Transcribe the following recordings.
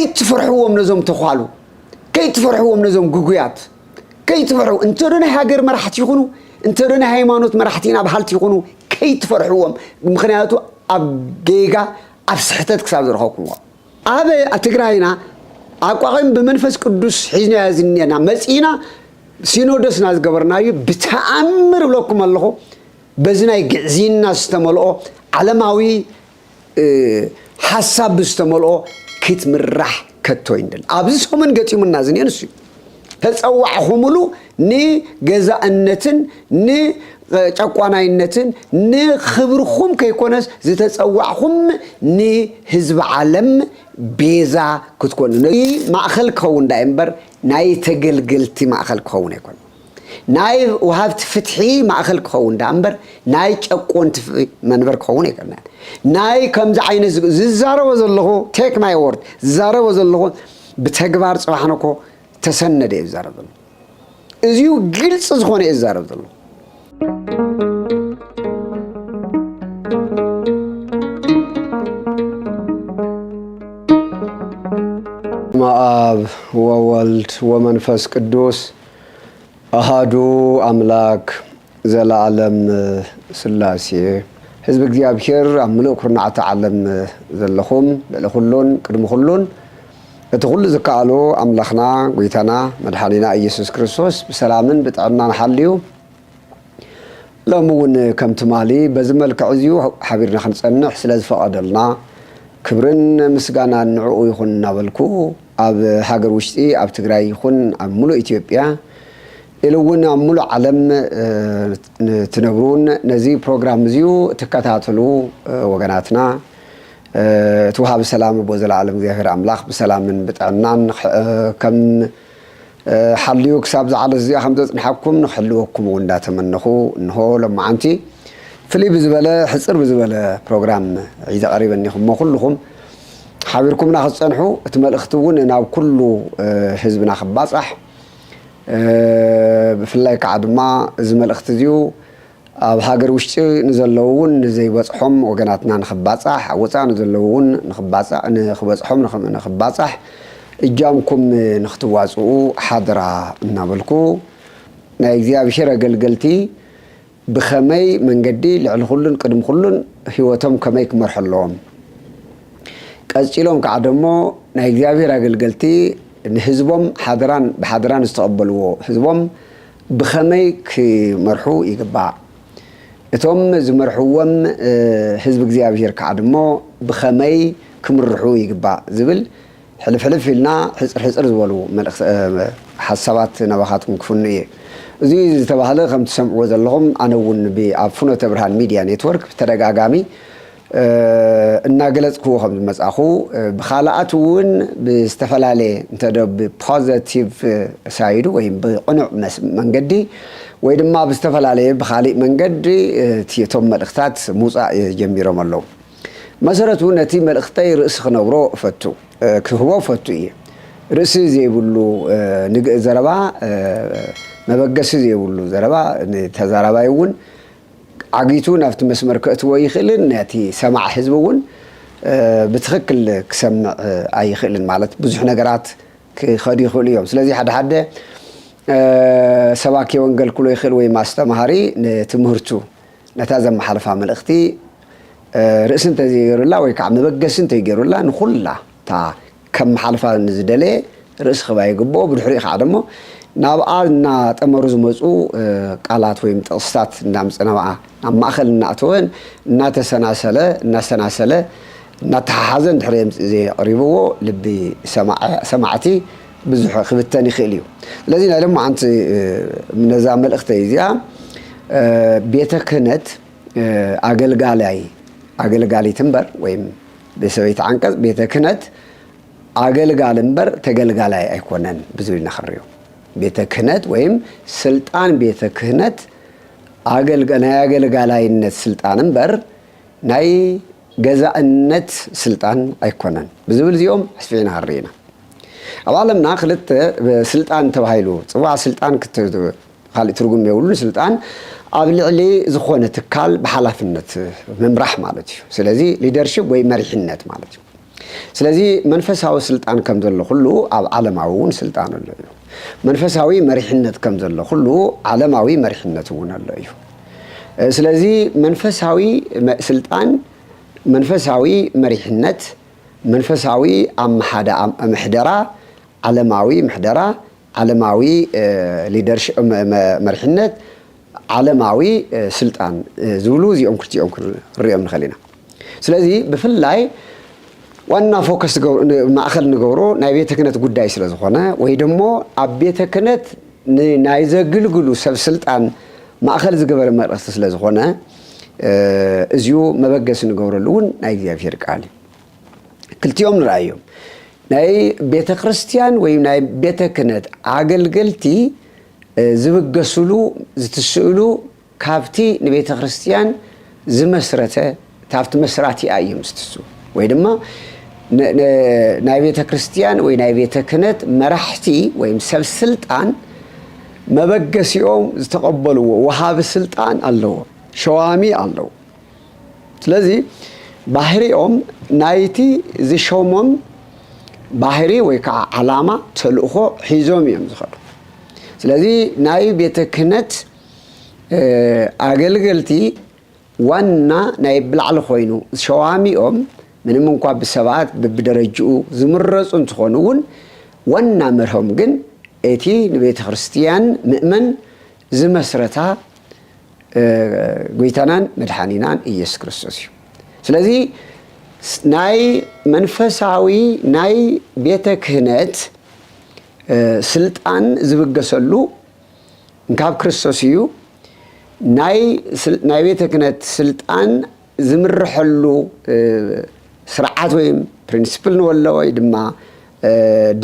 ከይትፈርሕዎም ነዞም ተዃሉ፣ ከይትፈርሕዎም ነዞም ግጉያት፣ ከይትፈርሑ። እንተ ዶ ናይ ሃገር መራሕቲ ይኹኑ፣ እንተ ዶ ናይ ሃይማኖት መራሕቲ ኢና በሃልቲ ይኹኑ፣ ከይትፈርሕዎም። ምኽንያቱ ኣብ ጌጋ፣ ኣብ ስሕተት ክሳብ ዝረኸብኩምዎ። ኣብ ትግራይና ኣቋቒም ብመንፈስ ቅዱስ ሒዝናዮ ዝኔና መጺእና ሲኖዶስና ዝገበርናዩ ብተኣምር እብለኩም ኣለኹ። በዚ ናይ ግዕዝይና ዝተመልኦ ዓለማዊ፣ እ፣ ሓሳብ ብዝተመልኦ ክትምራሕ ከቶ ይንደል። ኣብዚ ሰሙን ገጢሙና ዝኔ ንሱ እዩ። ተጸዋዕኹምሉ ንገዛእነትን ንጨቋናይነትን ንኽብርኹም ከይኮነስ ዝተጸዋዕኹም ንህዝቢ ዓለም ቤዛ ክትኮኑ። ነዚ ማእከል ክኸውን ዳኣ እምበር ናይ ተገልገልቲ ማእከል ክኸውን ኣይኮነን። ናይ ወሃብቲ ፍትሒ ማእከል ክኸውን ዳኣ እምበር ናይ ጨቆንቲ ፍ-፣ መንበር ክኸውን ኣይኮነን። ናይ ከምዚ ዓይነት ዝ-፣ ዝዛረቦ ዘለኹ፣ take my word፣ ዝዛረቦ ዘለኹ ብተግባር ጽባሕ ነኮ ተሰነደ እየ ዝዛረብ ዘለኹ። እዚዩ ግልጺ ዝኾነ እየ ዝዛረብ ዘለኹ። በስመ አብ ወወልድ ወመንፈስ ቅዱስ አሃዱ አምላክ ዘለዓለም ስላሴ። ህዝቢ እግዚኣብሔር ኣብ ምሉእ ኩርናዓት ዓለም ዘለኹም፣ ልዕሊ ኩሉን ቅድሚ ኩሉን እቲ ኩሉ ዝከኣሎ ኣምላኽና፣ ጎይታና፣ መድሓኒና ኢየሱስ ክርስቶስ ብሰላምን ብጥዕናን ሓልዩ፣ ሎሚ እውን ከም ትማሊ በዚ መልክዕ እዚዩ ሓቢርና ክንጸንሕ ስለ ዝፈቐደልና፣ ክብርን ምስጋናን ንዕኡ ይኹን እናበልኩ፣ ኣብ ሃገር ውሽጢ፣ ኣብ ትግራይ ይኹን ኣብ ምሉእ ኢትዮጵያ፣ ኢሉ እውን ኣብ ምሉእ ዓለም፣ እ፣ ንትነብሩን ነዚ ፕሮግራም እዚዩ ትከታተሉ፣ እ፣ ወገናትና፣ እ፣ እቲ ወሃቢ ሰላም ኣቦ ዘለዓለም እግዚኣብሔር ኣምላኽ ብሰላምን ብጥዕናን ኸ-፣ እ፣ ከም፣ እ፣ ሓልዩ ክሳብ ዝዓለት እዚኣ ከም ዘጽንሓኩም ንክሕልወኩም እውን እንዳተመነኹ፣ እንሆ ሎማዓንቲ ፍልይ ብዝበለ፣ ሕጽር ብዝበለ ፕሮግራም ሒዘ ቀሪበ እኒኹ። እሞ ኩልኹም ሓቢርኩምና ክትጸንሑ፣ እቲ መልእኽቲ እውን ናብ ኩሉ፣ እ፣ ህዝብና ክባጻሕ፣ እ፣ ብፍላይ ከዓ ድማ እዚ መልእኽቲ እዚዩ ኣብ ሃገር ውሽጢ ንዘለዉ እውን ንዘይበጽሖም ወገናትና ንኽባጻሕ፣ ኣብ ወጻኢ ንዘለዉ እውን ንኽባጻ-፣ ንኽበጽሖም ንኽ-፣ ንኽባጻሕ እጃምኩም ንኽትዋጽኡ ሓደራ እናበልኩ፣ ናይ እግዚኣብሔር ኣገልገልቲ ብኸመይ መንገዲ ልዕሊ ኩሉን ቅድሚ ኩሉን ህይወቶም ከመይ ክመርሑ ኣለዎም? ቀጺሎም ከዓ ደሞ ናይ እግዚኣብሔር ኣገልገልቲ ንህዝቦም ሓደራን፣ ብሓደራን ዝተቐበልዎ ህዝቦም ብኸመይ ክመርሑ ይግባእ? እቶም ዝመርሕዎም፣ እ፣ ህዝቢ እግዚኣብሔር ከዓ ደሞ ብኸመይ ክምርሑ ይግባእ ዝብል ሕልፍ ሕልፍ ኢልና ሕጽር ሕጽር ዝበሉ መልእኽቲ፣ እ፣ ሓሳባት ናባኻትኩም ክፍኑ እየ። እዚ ዝተባህለ ከም ትሰምዕዎ ዘለኹም ኣነ እውን ብ-፣ ኣብ ፍኖተ ብርሃን ሚድያ ኔትወርክ ብተደጋጋሚ እ፣ እናገለጽክዎ ከም ዝመጻኹ፣ እ፣ ብኻልኣት እውን ብዝተፈላለየ እንተ ዶ ብፖዘቲቭ ሳይዱ ወይ ብቕኑዕ መስ-፣ መንገዲ ወይ ድማ ብዝተፈላለየ ብኻሊእ መንገዲ፣ እ፣ እቲ፣ እቶም መልእኽታት ምውጻእ ጀሚሮም ኣለዉ። መሰረቱ ነቲ መልእኽተይ ርእሲ ክነብሮ እፈቱ፣ እ፣ ክህቦ እፈቱ እየ። ርእሲ ዘይብሉ፣ እ፣ ንግእ ዘረባ፣ እ፣ መበገሲ ዘይብሉ ዘረባ ንተዛራባይ እውን ዓጊቱ ናብቲ መስመር ከእትዎ ይኽእልን ነቲ ሰማዕ ህዝቢ እውን፣ እ፣ ብትኽክል ክሰምዕ፣ እ፣ ኣይኽእልን። ማለት ብዙሕ ነገራት ክኸዱ ይኽእሉ እዮም። ስለዚ ሓደ ሓደ፣ እ፣ ሰባኪ ወንጌል ክብሎ ይኽእል ወይ ኣስተምሃሪ ንትምህርቱ ነታ ዘመሓልፋ መልእኽቲ፣ እ፣ ርእሲ እንተዘይገይሩላ ወይ ከዓ መበገሲ እንተይገይሩላ ንኹላ እታ ከመሓልፋ ንዝደለየ ርእሲ ክባ ይግብኦ። ብድሕሪኡ ከዓ ደሞ ናብኣ እናጠመሩ ዝመፁ፣ እ፣ ቃላት ወይም ጥቕስታት እናምፀ ናብኣ ናብ ማእኸል እናእተወን እናተሰናሰለ፣ እናሰናሰለ፣ እናተሓሓዘ እንድሕር የምፅእ ዘየቕሪብዎ ልቢ ሰማዕ-፣ ሰማዕቲ ብዙሕ ክብተን ይኽእል እዩ። ስለዚ ናይ ሎማዓንቲ፣ እ፣ ነዛ መልእኽተይ እዚኣ፣ እ፣ ቤተ ክህነት፣ እ፣ ኣገልጋላይ፣ ኣገልጋሊት እምበር ወይም ብሰበይቲ ዓንቀፅ ቤተ ክህነት ኣገልጋሊ እምበር ተገልጋላይ ኣይኮነን ብዝብል ኢና ክንሪኦ። ቤተ ክህነት ወይም ስልጣን ቤተ ክህነት ኣገልጋ-፣ ናይ ኣገልጋላይነት ስልጣን እምበር ናይ ገዛእነት ስልጣን ኣይኮነን ብዝብል እዚኦም ኣስፊሕና ክንርኢ ኢና። ኣብ ዓለምና ክልተ ስልጣን ተባሂሉ ዝፅዋዕ ስልጣን ክት-፣ ካልእ ትርጉም የብሉን። ስልጣን ኣብ ልዕሊ ዝኾነ ትካል ብሓላፍነት ምምራሕ ማለት እዩ። ስለዚ ሊደርሺፕ ወይ መሪሕነት ማለት እዩ። ስለዚ መንፈሳዊ ስልጣን ከም ዘሎ ኩሉ ኣብ ዓለማዊ እውን ስልጣን ኣሎ እዩ። መንፈሳዊ መሪሕነት ከም ዘሎ ኩሉ ዓለማዊ መሪሕነት እውን ኣሎ እዩ። ስለዚ መንፈሳዊ ስልጣን፣ መንፈሳዊ መሪሕነት፣ መንፈሳዊ ኣመሓዳ ምሕደራ፣ ዓለማዊ ምሕደራ፣ ዓለማዊ ሊደርሽፕ መሪሕነት፣ ዓለማዊ ስልጣን ዝብሉ እዚኦም ክልቲኦም ክንሪኦም ንኽእል ኢና። ስለዚ ብፍላይ ዋና ፎከስ ማእኸል ንገብሮ ናይ ቤተ ክህነት ጉዳይ ስለ ዝኾነ፣ ወይ ደሞ ኣብ ቤተ ክህነት ናይ ዘግልግሉ ሰብ ስልጣን ማእኸል ዝገበረ መልእኽቲ ስለ ዝኾነ፣ እዚኡ መበገሲ ንገብረሉ እውን ናይ እግዚኣብሔር ቃል እዩ። ክልቲኦም ንርኣዮም። ናይ ቤተ ክርስቲያን ወይ ናይ ቤተ ክህነት ኣገልገልቲ ዝብገስሉ፣ ዝትስእሉ ካብቲ ንቤተ ክርስቲያን ዝመስረተ፣ ካብቲ መስራቲኣ እዮም ዝትስኡ። ወይ ድማ ናይ ቤተ ክርስቲያን ወይ ናይ ቤተ ክህነት መራሕቲ ወይም ሰብ ስልጣን መበገሲኦም ዝተቐበልዎ ወሃቢ ስልጣን ኣለዎ፣ ሸዋሚ ኣለዎ። ስለዚ ባህሪኦም ናይቲ ዝሸሞም ባህሪ ወይ ከዓ ዓላማ፣ ተልእኾ ሒዞም እዮም ዝኸዱ። ስለዚ ናይ ቤተ ክህነት ኣገልገልቲ ዋና ናይ ብላዕሊ ኮይኑ ሸዋሚኦም፣ ምንም እንኳ ብሰባት ብብደረጅኡ ዝምረፁ እንትኾኑ እውን፣ ዋና መርሆም ግን እቲ ንቤተ ክርስቲያን ምእመን ዝመስረታ ጎይታናን መድሓኒናን ኢየሱስ ክርስቶስ እዩ። ስለዚ ናይ መንፈሳዊ ናይ ቤተ ክህነት ስልጣን ዝብገሰሉ እንካብ ክርስቶስ እዩ። ናይ ቤተ ክህነት ስልጣን ዝምርሐሉ ስርዓት ወይም ፕሪንስፕል ንወሎ ወይ ድማ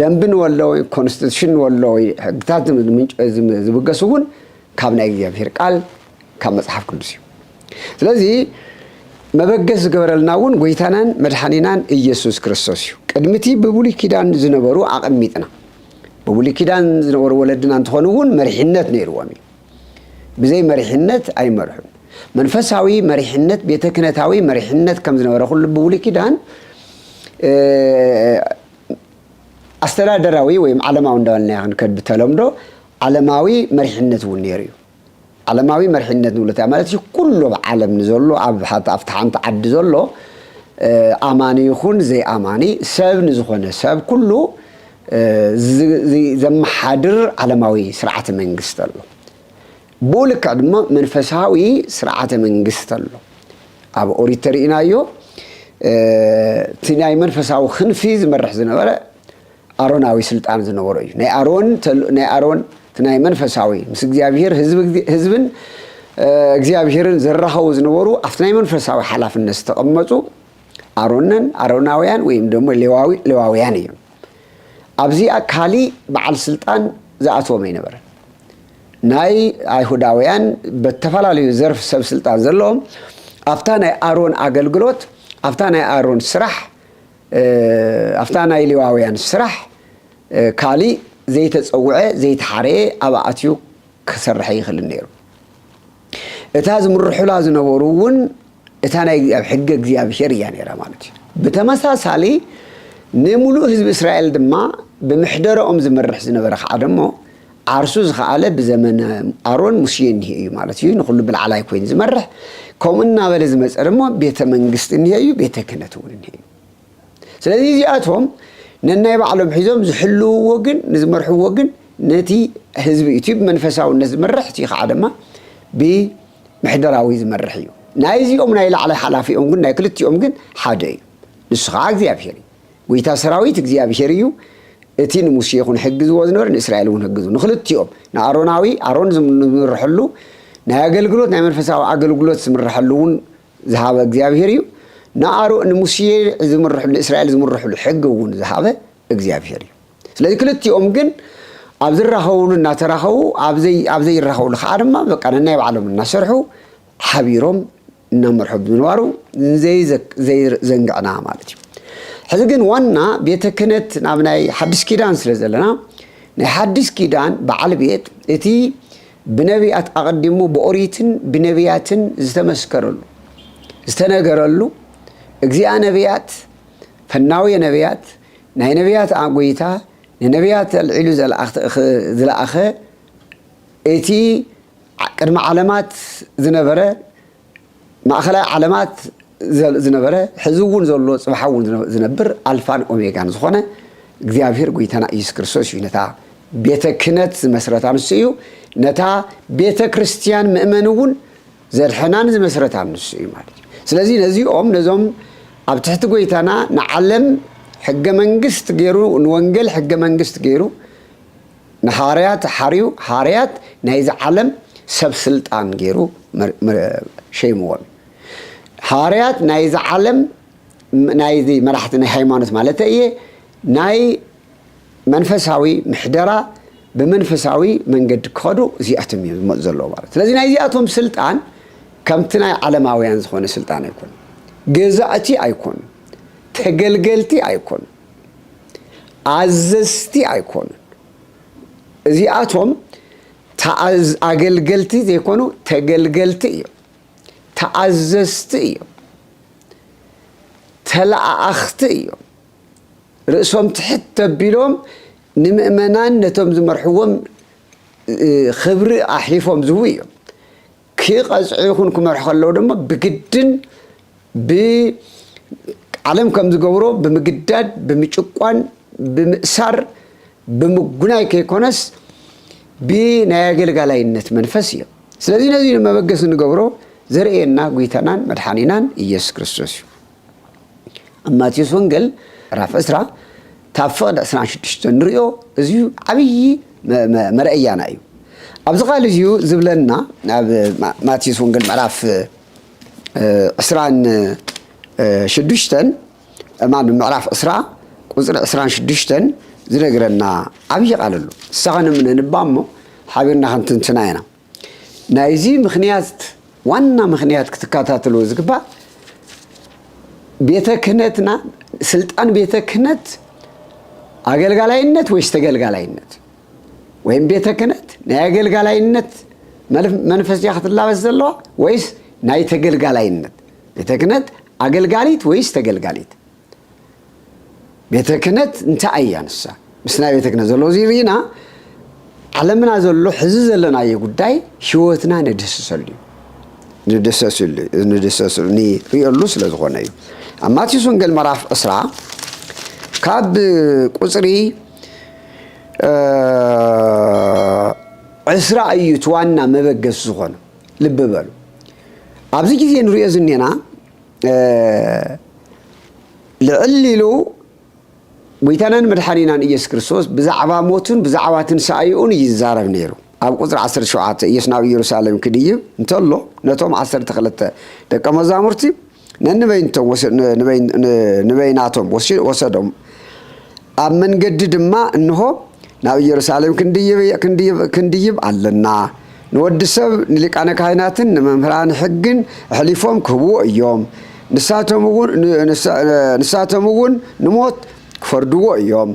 ደንቢ ንወሎ ወይ ኮንስቲቱሽን ንወሎ ወይ ሕግታት ዝብገሱ እውን ካብ ናይ እግዚኣብሔር ቃል ካብ መጽሓፍ ቅዱስ እዩ። ስለዚ መበገስ ዝገበረልና እውን ጎይታናን መድሓኒናን ኢየሱስ ክርስቶስ እዩ። ቅድሚቲ ብብሉይ ኪዳን ዝነበሩ ኣቐሚጥና፣ ብብሉይ ኪዳን ዝነበሩ ወለድና እንተኾኑ እውን መሪሕነት ነይርዎም እዩ። ብዘይ መሪሕነት ኣይመርሑን። መንፈሳዊ መሪሕነት፣ ቤተ ክህነታዊ መሪሕነት ከም ዝነበረ ኩሉ ብብሉይ ኪዳን ኣስተዳደራዊ ወይም ዓለማዊ እንዳበልና ክንከድ ብተለምዶ ዓለማዊ መሪሕነት እውን ነይሩ እዩ። ዓለማዊ መሪሕነት ንብሎ እንታይ ማለት እዩ? ኩሉ ኣብ ዓለም ንዘሎ፣ ኣብ ኣብቲ ሓንቲ ዓዲ ዘሎ ኣማኒ ይኹን ዘይኣማኒ፣ ሰብ ንዝኾነ ሰብ ኩሉ ዘመሓድር ዓለማዊ ስርዓተ መንግስቲ ኣሎ። ብኡ ልክዕ ድማ መንፈሳዊ ስርዓተ መንግስቲ ኣሎ። ኣብ ኦሪት ተርእናዮ እቲ ናይ መንፈሳዊ ክንፊ ዝመርሕ ዝነበረ ኣሮናዊ ስልጣን ዝነበሮ እዩ። ናይ ኣሮን ናይ ኣሮን እቲ ናይ መንፈሳዊ ምስ እግዚኣብሔር ህዝብን እግዚኣብሔርን ዘራኸቡ ዝነበሩ ኣብቲ ናይ መንፈሳዊ ሓላፍነት ዝተቐመጡ ኣሮንን ኣሮናውያን ወይም ደሞ ሌዋውያን እዮም። ኣብዚኣ ካሊእ በዓል ስልጣን ዝኣትዎም ኣይነበረን። ናይ ኣይሁዳውያን በተፈላለዩ ዘርፍ ሰብ ስልጣን ዘለዎም ኣብታ ናይ ኣሮን ኣገልግሎት፣ ኣብታ ናይ ኣሮን ስራሕ፣ ኣብታ ናይ ሌዋውያን ስራሕ ካሊእ ዘይተጸውዐ ዘይተሓረየ ኣብኣ ኣትዩ ክሰርሕ ይኽእል ነይሩ። እታ ዝምርሑላ ዝነበሩ እውን እታ ናይ ኣብ ሕገ እግዚኣብሔር እያ ነይራ ማለት እዩ። ብተመሳሳሊ ንምሉእ ህዝቢ እስራኤል ድማ ብምሕደረኦም ዝመርሕ ዝነበረ ከዓ ደሞ ዓርሱ ዝኸኣለ ብዘመነ ኣሮን ሙሴ እኒሄ እዩ ማለት እዩ። ንኹሉ ብላዕላይ ኮይኑ ዝመርሕ፣ ከምኡ እናበለ ዝመፀ ደሞ ቤተ መንግስቲ እኒሄ እዩ፣ ቤተ ክህነት እውን እኒሄ እዩ። ስለዚ እዚኣቶም ነናይ ባዕሎም ሒዞም ዝሕልውዎ ግን ንዝመርሕዎ ግን ነቲ ህዝቢ እቲ ብመንፈሳውነት ዝመርሕ እቲ ከዓ ድማ ብምሕደራዊ ዝመርሕ እዩ። ናይዚኦም ናይ ላዕሊ ሓላፊኦም ግን ናይ ክልቲኦም ግን ሓደ እዩ። ንሱ ከዓ እግዚኣብሔር እዩ። ጎይታ ሰራዊት እግዚኣብሔር እዩ። እቲ ንሙሴ ይኹን ሕግዝዎ ዝነበረ ንእስራኤል እውን ሕግዙ ንክልቲኦም ንኣሮናዊ ኣሮን ዝምርሐሉ ናይ ኣገልግሎት ናይ መንፈሳዊ ኣገልግሎት ዝምርሐሉ እውን ዝሃበ እግዚኣብሔር እዩ። ንኣሮ ንሙሴ ዝምርሑ ንእስራኤል ዝምርሕሉ ሕጊ እውን ዝሃበ እግዚኣብሔር እዩ። ስለዚ ክልቲኦም ግን ኣብ ዝራኸቡሉ እናተራኸቡ ኣብ ዘይራኸቡሉ ከዓ ድማ በቃ ነናይ ባዕሎም እናሰርሑ ሓቢሮም እናመርሑ ብምንባሩ ዘይዘንግዕና ማለት እዩ። ሕዚ ግን ዋና ቤተ ክህነት ናብ ናይ ሓድሽ ኪዳን ስለ ዘለና ናይ ሓድሽ ኪዳን በዓል ቤት እቲ ብነቢያት ኣቐዲሙ ብኦሪትን ብነቢያትን ዝተመስከረሉ ዝተነገረሉ እግዚኣብሔር ነቢያት ፈናዊ ነቢያት፣ ናይ ነቢያት ኣ-፣ ጎይታ፣ ንነቢያት ኣልዒሉ ዘልኣኽ-፣ ኽ-፣ ዝለኣኸ፣ እቲ ዓ-፣ ቅድሚ ዓለማት ዝነበረ፣ ማእኸላይ ዓለማት ዘ-፣ ዝነበረ፣ ሕዚ እውን ዘሎ፣ ጽባሕ እውን ዝነ-፣ ዝነብር፣ ኣልፋን ኦሜጋን ዝኾነ እግዚኣብሔር ጎይታና ኢየሱስ ክርስቶስ እዩ። ነታ ቤተ ክህነት ዝመስረታ ንሱ እዩ። ነታ ቤተ ክርስቲያን ምእመን እውን ዘድሐናን ዝመስረታን ንሱ እዩ ማለት እዩ። ስለዚ ነዚኦም፣ ነዞም ኣብ ትሕቲ ጎይታና ንዓለም ሕገ መንግስት ገይሩ፣ ንወንጌል ሕገ መንግስት ገይሩ፣ ንሃዋርያት ሓርዩ፣ ሃዋርያት ናይዚ ዓለም ሰብ ስልጣን ገይሩ መር-፣ መር-፣ ሸይምዎም። ሃዋርያት ናይዚ ዓለም፣ ናይዚ መራሕቲ ናይ ሃይማኖት ማለት እየ፣ ናይ መንፈሳዊ ምሕደራ ብመንፈሳዊ መንገዲ ክኸዱ እዚኣቶም እዮም ዝመፁ ዘለዉ ማለት። ስለዚ ናይዚኣቶም ስልጣን ከምቲ ናይ ዓለማውያን ዝኾነ ስልጣን ኣይኮኑ። ገዛእቲ ኣይኮኑ። ተገልገልቲ ኣይኮኑ። ኣዘዝቲ ኣይኮኑ። እዚኣቶም ተኣዝ-፣ ኣገልገልቲ ዘይኮኑ ተገልገልቲ እዮም። ተኣዘዝቲ እዮም። ተለኣኣኽቲ እዮም። ርእሶም ትሕት ተቢሎም ንምእመናን ነቶም ዝመርሕዎም፣ እ፣ ክብሪ ኣሕሊፎም ዝህቡ እዮም። ክቐጽዑ ይኹን ክመርሑ ከለዉ ድማ ብግድን ብ-፣ ዓለም ከም ዝገብሮ ብምግዳድ፣ ብምጭቋን፣ ብምእሳር፣ ብምጉናይ ከይኮነስ ብናይ ኣገልጋላይነት መንፈስ እዮም። ስለዚ ነዚ መበገሲ ንገብሮ ዘርእየና ጎይታናን መድሓኒናን ኢየሱስ ክርስቶስ እዩ። ኣብ ማቴዎስ ወንጌል ምዕራፍ ዕስራ ካብ ፍቕዲ ዕስራን ሽዱሽተን ንሪኦ፣ እዚ ዓብዪ መ-፣ መ-፣ መረኣያና እዩ። ኣብዚ ቃል እዚዩ ዝብለና፣ ኣብ ማ-፣ ማቴዎስ ወንጌል ምዕራፍ፣ እ፣ ዕስራን ሽዱሽተን፣ እማን ምዕራፍ ዕስራ ቁፅሪ ዕስራን ሽዱሽተን ዝነግረና ዓብዪ ቃል ኣሎ። ንሳ ኸነንብባ እሞ ሓቢርና ክንትንትና ኢና። ናይዚ ምኽንያት፣ ዋና ምኽንያት ክትከታተልዎ ዝግባእ፣ ቤተ ክህነትና፣ ስልጣን ቤተ ክህነት ኣገልጋላይነት ወይስ ተገልጋላይነት? ወይም ቤተ ክህነት ናይ ኣገልጋላይነት መልፍ-፣ መንፈስ ድያ ክትላበስ ዘለዋ ወይስ ናይ ተገልጋላይነት? ቤተ ክህነት ኣገልጋሊት ወይስ ተገልጋሊት? ቤተ ክህነት እንታይ እያ ንሳ? ምስ ናይ ቤተ ክህነት ዘሎ እዚ ርኢና፣ ዓለምና ዘሎ ሕዚ ዘለናዮ ጉዳይ ህይወትና ነድህስሰሉ እዩ። ንድሰስሉ፣ ንድሰስሉ፣ ንርእየሉ ስለ ዝኾነ እዩ። ኣብ ማቴዎስ ወንጌል ምዕራፍ ዕስራ ካብ ቁጽሪ፣ እ፣ ዕስራ እዩ እቲ ዋና መበገሲ ዝኾነ። ልቢ በሉ። ኣብዚ ግዜ ንርእዮ ዝኔና፣ እ፣ ልዕል ኢሉ ጎይታናን መድሓኒናን ኢየሱስ ክርስቶስ ብዛዕባ ሞቱን ብዛዕባ ትንሳኤኡን እዩ ይዛረብ ነይሩ። ኣብ ቁጽሪ ዓሰርተ ሸውዓተ ኢየሱስ ናብ ኢየሩሳሌም ክድይብ እንተሎ ነቶም ዓሰርተ ክልተ ደቀ መዛሙርቲ ነንበይንቶም ወሰ-፣ ን-፣ ንበይን-፣ ን-፣ ንበይናቶም ወሲ-፣ ወሰዶም። ኣብ መንገዲ ድማ እንሆ ናብ ኢየሩሳሌም ክንድይብ፣ ክንድይብ፣ ክንድይብ ኣለና። ንወዲ ሰብ ንሊቃነ ካህናትን ንመምህራን ሕግን ኣሕሊፎም ክህብዎ እዮም። ንሳቶም እውን፣ ን-፣ ንሳ-፣ ንሳቶም እውን ንሞት ክፈርድዎ እዮም።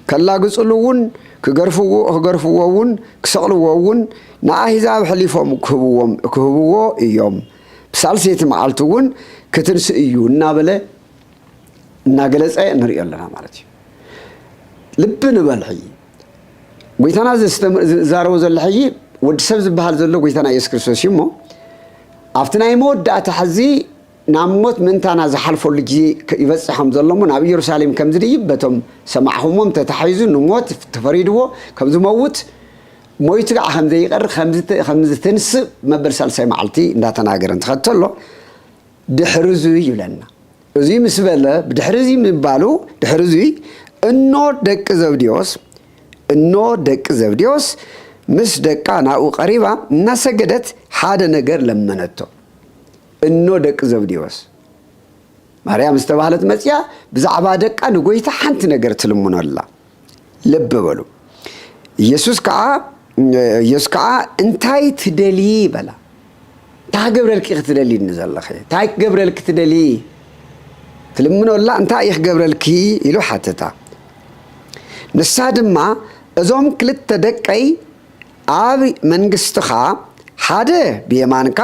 ከላግጽሉ እውን ክገርፍዎ፣ ክገርፍዎ እውን ክሰቕልዎ እውን ንኣህዛብ ኣሕሊፎም ክህብዎም፣ ክህብዎ እዮም። ብሳልሰይቲ መዓልቲ እውን ክትንስእ እዩ እናበለ እናገለጸ ንሪኦ ኣለና ማለት እዩ። ልቢ ንበል ሕጂ። ጎይታና ዘስተም-፣ ዝዛረቦ ዘሎ ሕጂ ወዲ ሰብ ዝበሃል ዘሎ ጎይታና ኢየሱስ ክርስቶስ እዩ እሞ፣ ኣብቲ ናይ መወዳእታ ሕዚ ናብ ሞት ምእንታና ዝሓልፈሉ ግዜ ከ-፣ ይበጽሕ ከም ዘሎ እሞ፣ ናብ ኢየሩሳሌም ከም ዝድይብ በቶም ሰማዕኹሞም ተታሒዙ ንሞት ተፈሪድዎ ከም ዝመውት፣ ሞይቱ ከዓ ከም ዘይቀር፣ ከም ዝተ-፣ ከም ዝትንስእ መበል ሳልሳይ መዓልቲ እንዳተናገረ እንትኸድ ተሎ፣ ድሕሪ እዙይ ይብለና። እዙይ ምስ በለ፣ ብድሕሪ እዙይ ምባሉ፣ ድሕሪ እዙይ፣ እኖ ደቂ ዘብዴዎስ፣ እኖ ደቂ ዘብዴዎስ ምስ ደቃ ናብኡ ቀሪባ እናሰገደት ሓደ ነገር ለመነቶ። እኖ ደቂ ዘብዴዎስ፣ ማርያም ዝተባህለት መጽያ ብዛዕባ ደቃ ንጎይታ ሓንቲ ነገር ትልምኖ ኣላ። ልቢ በሉ። ኢየሱስ ከኣ፣ ኢየሱስ ከኣ፣ "እንታይ ትደልዪ?" በላ። "እንታይ ክገብረልኪ ኢኺ ትደልይኒ ዘለኺ? እንታይ ክገብረልኪ ትደልዪ? ትልምኖ ኣላ፣ እንታይ እዩ ክገብረልኪ?" ኢሉ ሓተታ። ንሳ ድማ፣ "እዞም ክልተ ደቀይ ኣብ መንግስትኻ ሓደ ብየማንካ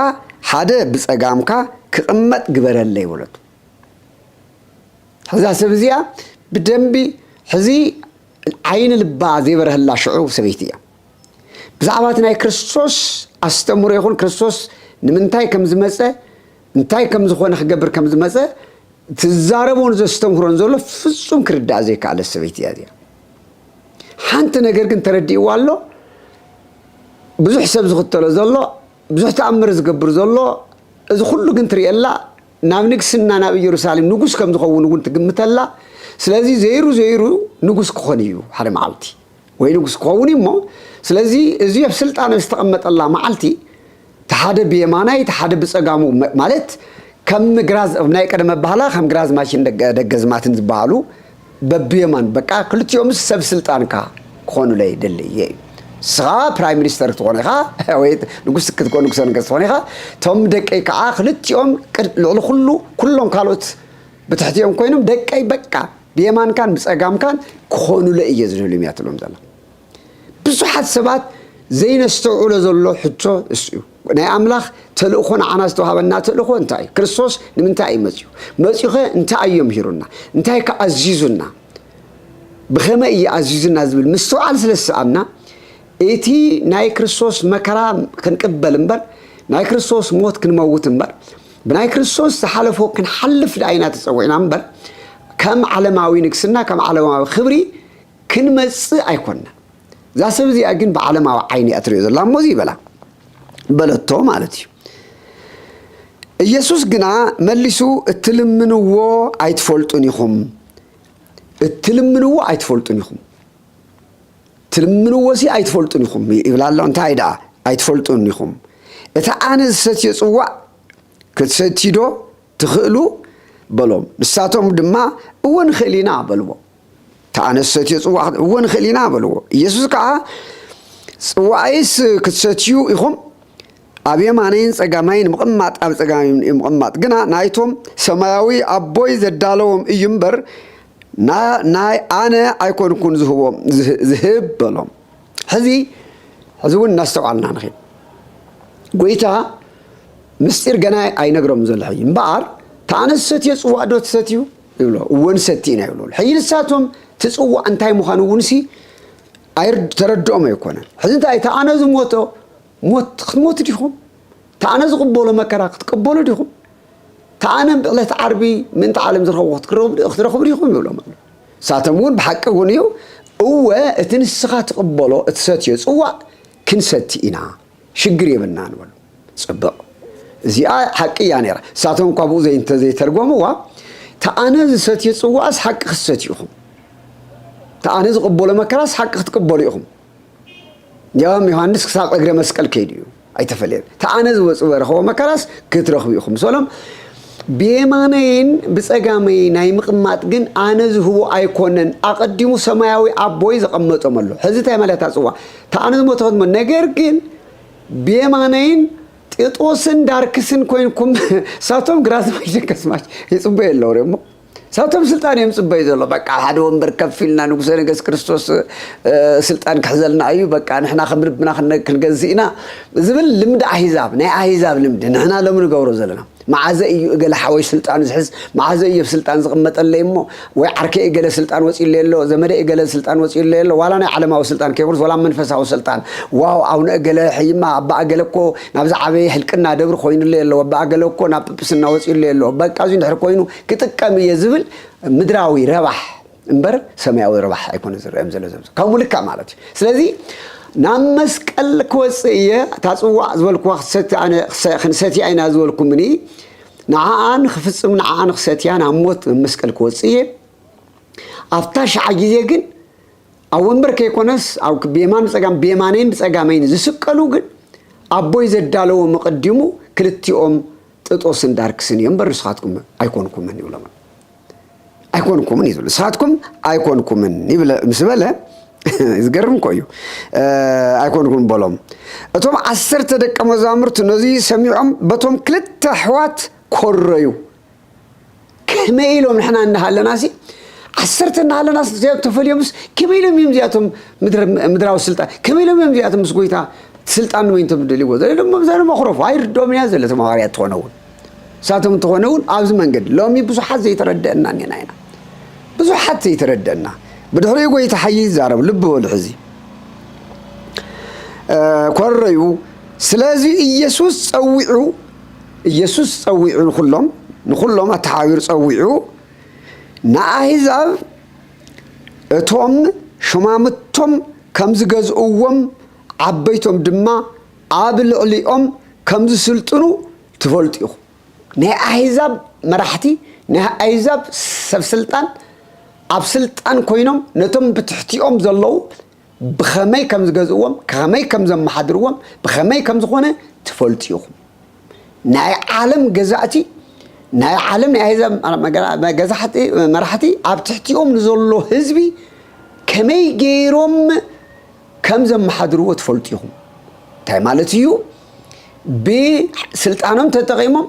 ሓደ ብጸጋምካ ክቕመጥ ግበረለይ" በለቱ። ሕዛ ሰብ እዚኣ ብደንቢ ሕዚ ዓይኒ ልባ ዘይበርሀላ ሽዑ ሰበይቲ እያ። ብዛዕባ እቲ ናይ ክርስቶስ ኣስተምህሮ ይኹን ክርስቶስ ንምንታይ ከም ዝመጸ እንታይ ከም ዝኾነ ክገብር ከም ዝመጸ ትዛረቦን ዘስተምህሮን ዘሎ ፍጹም ክርዳእ ዘይከኣለ ሰበይቲ እያ እዚኣ። ሓንቲ ነገር ግን ተረዲእዋ ኣሎ። ብዙሕ ሰብ ዝኽተሎ ዘሎ፣ ብዙሕ ተኣምር ዝገብር ዘሎ፣ እዚ ኩሉ ግን ትርእየላ ናብ ንግስና ናብ ኢየሩሳሌም ንጉስ ከም ዝኸውን እውን ትግምተላ። ስለዚ ዘይሩ ዘይሩ ንጉስ ክኾን እዩ ሓደ መዓልቲ ወይ ንጉስ ክኸውን እዩ እሞ፣ ስለዚ እዚ ኣብ ስልጣን ዝተቐመጠላ መዓልቲ እቲ ሓደ ብየማናይ እቲ ሓደ ብጸጋሙ መ- ማለት ከም ግራዝ ናይ ቀደም ኣባህላ ከም ግራዝማችን ደገ- ደገዝማትን ዝበሃሉ በብየማን በቃ ክልቲኦም ሰብ ስልጣንካ ክኾኑለይ ይደሊ እየ እዩ። ንስኻ ፕራይም ሚኒስተር ክትኾን ኢኻ ወይ ንጉስ ክትኮን ንጉሰ ነገስት ትኾን ኢኻ። እቶም ደቀይ ከዓ ክልቲኦም ቅድ- ልዕሊ ኩሉ ኩሎም ካልኦት ብትሕቲኦም ኮይኖም ደቀይ በቃ ብየማንካን ብጸጋምካን ክኾኑለይ እየ ዝደልዮም እያ ትብሎም ዘላ። ብዙሓት ሰባት ዘይነስተውዕሎ ዘሎ ሕቶ እሱ እዩ። ናይ ኣምላኽ ተልእኾ ንዓና ዝተዋሃበና ተልእኾ እንታይ እዩ? ክርስቶስ ንምንታይ እዩ መጺኡ? መጺኡኸ እንታይ እዩ ምሂሩና? እንታይ ከ ኣዚዙና? ብኸመይ እዩ ኣዚዙና ዝብል ምስትውዓል ስለ ዝሰኣና እቲ ናይ ክርስቶስ መከራ ክንቅበል እምበር ናይ ክርስቶስ ሞት ክንመውት እምበር ብናይ ክርስቶስ ዝሓለፎ ክንሓልፍ ደኣ ኢና ተጸዊዕና እምበር ከም ዓለማዊ ንግስና ከም ዓለማዊ ክብሪ ክንመጽእ ኣይኮንና። እዛ ሰብ እዚኣ ግን ብዓለማዊ ዓይኒ እያ ትሪኦ ዘላ እሞ እዚ ይበላ በለቶ ማለት እዩ። ኢየሱስ ግና መሊሱ እትልምንዎ ኣይትፈልጡን ኢኹም፣ እትልምንዎ ኣይትፈልጡን ኢኹም፣ ትልምንዎ ሲ ኣይትፈልጡን ኢኹም ይብላ ኣሎ። እንታይ ደኣ ኣይትፈልጡን ኢኹም? እቲ ኣነ ዝሰትዮ ጽዋዕ ክትሰትዩ ዶ ትኽእሉ በሎም። ንሳቶም ድማ እወ ንኽእል ኢና በልዎ። ተኣነሰትዮ ጽዋዕ እወ ንኽእል ኢና በልዎ። ኢየሱስ ከዓ ጽዋዕይስ ክትሰትዩ ኢኹም ኣብ የማነይን ጸጋማይን ምቕማጥ ኣብ ጸጋማይን ምቕማጥ ግና ናይቶም ሰማያዊ ኣቦይ ዘዳለዎም እዩ እምበር ናይ ኣነ ኣይኮንኩን ዝህቦም ዝህብ በሎም። ሕዚ ሕዚ እውን እናስተውዓልና ንኽእል። ጎይታ ምስጢር ገና ኣይነግሮም ዘሎ ሕጂ እምበኣር ተኣነሰትዮ ጽዋዕ ዶ ትሰትዩ ይብሎ። እወ ንሰቲ ኢና ይብሎ። ሕጂ ንሳቶም እቲ ጽዋዕ እንታይ ምዃኑ እውን ሲ ተረድኦም ኣይኮነን። ሕዚ እንታይ ተኣነ ዝሞቶ ሞት ክትሞቱ ዲኹም? ተኣነ ዝቕበሎ መከራ ክትቅበሉ ዲኹም? ተኣነ ዕለት ዓርቢ ምእንቲ ዓለም ዝረኸብዎ ክትረኽቡ ዲኹም ይብሎም ኣሎ። ንሳቶም እውን ብሓቂ እውን እዩ እወ እቲ ንስኻ ትቕበሎ እትሰትዮ ጽዋዕ ክንሰቲ ኢና ሽግር የብልና ንበሉ። ጽብቕ እዚኣ ሓቂ እያ ነይራ። ንሳቶም እኳ ብኡ ዘይተዘይተርጎምዋ ተኣነ ዝሰትዮ ጽዋዕስ ሓቂ ክትሰትዩ ኢኹም፣ ተኣነ ዝቕበሎ መከራስ ሓቂ ክትቅበሉ ኢኹም። እንዲያውም ዮሃንስ ክሳብ እግረ መስቀል ከይዱ እዩ ኣይተፈለየን። ተኣነ ዝወፅእ ረኸቦ መከራስ ክትረኽቡ ኢኹም። ሰሎም ብየማነይን ብፀጋመይ ናይ ምቕማጥ ግን ኣነ ዝህቦ ኣይኮነን፣ ኣቐዲሙ ሰማያዊ ኣቦይ ዘቐመጦም ኣሎ። ሕዚ እንታይ ማለት ኣፅዋ ተኣነ ዝሞተ ክትሞ ነገር ግን ብየማነይን ጢጦስን ዳርክስን ኮይንኩም ሳቶም ግራዝማች ደቀስማች ይፅበዩ ኣለዉ እሞ ሳቶም ስልጣን እዮም ጽበዩ ዘሎ። በቃ ሓደ ወንበር ከፍ ኢልና ንጉሰ ነገስት ክርስቶስ ስልጣን ክሕዘልና እዩ፣ በቃ ንሕና ከም ልብና ክንገዝእ ኢና ዝብል ልምዲ ኣሂዛብ፣ ናይ ኣሂዛብ ልምዲ ንሕና ሎም ንገብሮ ዘለና። መዓዘ እዩ እገለ ሓወይ ስልጣን ዝሕዝ፣ መዓዘ እዩ ስልጣን ዝቕመጠለይ እሞ ወይ ዓርከይ እገለ ስልጣን ወፂለይ ኣሎ፣ ዘመደ እገለ ስልጣን ወፂለይ ኣሎ፣ ዋላ ናይ ዓለማዊ ስልጣን ከይኮንስ ዋላ መንፈሳዊ ስልጣን ዋው ኣቡነ እገለ ሕይማ ኣባ እገለ እኮ ናብዚ ዓበየ ሕልቅና ደብሪ ኮይኑለይ ኣሎ፣ ኣባ እገለ እኮ ናብ ጵጵስና ወፂለይ ኣሎ፣ በቃ እዚ እንድሕር ኮይኑ ክጥቀም እየ ዝብል ምድራዊ ረባሕ እምበር ሰማያዊ ረባሕ ኣይኮነ ዝረአም ዘሎ ዘምስ ከምኡ ልካ ማለት እዩ። ስለዚ ናብ መስቀል ክወፅእ እየ እታ ፅዋዕ ዝበልኩዋ ክትሰቲ ኣነ ክንሰትያ ኢና ዝበልኩምኒ ንዓኣ ንክፍፅም ንዓኣ ንክሰትያ ናብ ሞት ናብ መስቀል ክወፅእ እየ። ኣብታ ሸዓ ግዜ ግን ኣብ ወንበር ከይኮነስ ኣብ ብየማን ብፀጋም ብየማነይን ብፀጋመይን ዝስቀሉ ግን ኣቦይ ዘዳለዎም ኣቐዲሙ ክልቲኦም ጥጦስን ዳርክስን እዮም እምበር ንስኻትኩም ኣይኮንኩምን ይብሎም። ኣይኮንኩምን እዩ ዝብል ንስኻትኩም ኣይኮንኩምን ይብለ ምስ በለ ዝገርም እኮ እዩ። ኣይኮንኩም በሎም። እቶም ዓሰርተ ደቀ መዛሙርት ነዚ ሰሚዖም በቶም ክልተ ኣሕዋት ኮረዩ። ከመይ ኢሎም ንሕና እናሃለና ሲ ዓሰርተ እናሃለና እዚኦም ተፈልዮምስ ከመይ ኢሎም እዮም እዚኣቶም ምድራዊ ስልጣን ከመይ ኢሎም እዮም እዚኣቶም ምስ ጎይታ ስልጣን ንመይንቶም ደልዎ ዘለ ድማ ብዛ ድማ ክረፉ ኣይርድኦም እያ ዘለ ተማሃርያ ትኾነ እውን ሳቶም እንተኾነ እውን ኣብዚ መንገዲ ሎሚ ብዙሓት ዘይተረደአና እኒና ኢና። ብዙሓት ዘይተረደና። ብድሕሪኡ ጎይታ ሓይ ይዛረብ፣ ልቢ በሉ ሕዚ። እ፣ ኮረዩ፣ ስለዚ ኢየሱስ ጸዊዑ፣ ኢየሱስ ጸዊዑ ንኹሎም፣ ንኹሎም ኣተሓባቢሩ ጸዊዑ፣ ንኣህዛብ እቶም ሹማምቶም ከም ዝገዝእዎም፣ ዓበይቶም ድማ ኣብ ልዕሊኦም ከም ዝስልጥኑ ትፈልጡ ኢኹም። ናይ ኣህዛብ መራሕቲ፣ ናይ ኣህዛብ ሰብ ስልጣን፣ ኣብ ስልጣን ኮይኖም ነቶም ብትሕቲኦም ዘለዉ ብኸመይ ከም ዝገዝእዎም፣ ከመይ ከም ዘመሓድርዎም፣ ብኸመይ ከም ዝኾነ ትፈልጡ ኢኹም። ናይ ዓለም ገዛእቲ፣ ናይ ዓለም ናይ ኣህዛብ መገ-፣ መገዛሕቲ፣ መራሕቲ ኣብ ትሕቲኦም ንዘሎ ህዝቢ ከመይ ገይሮም ከም ዘመሓድርዎ ትፈልጡ ኢኹም። እንታይ ማለት እዩ? ብስልጣኖም ተጠቒሞም፣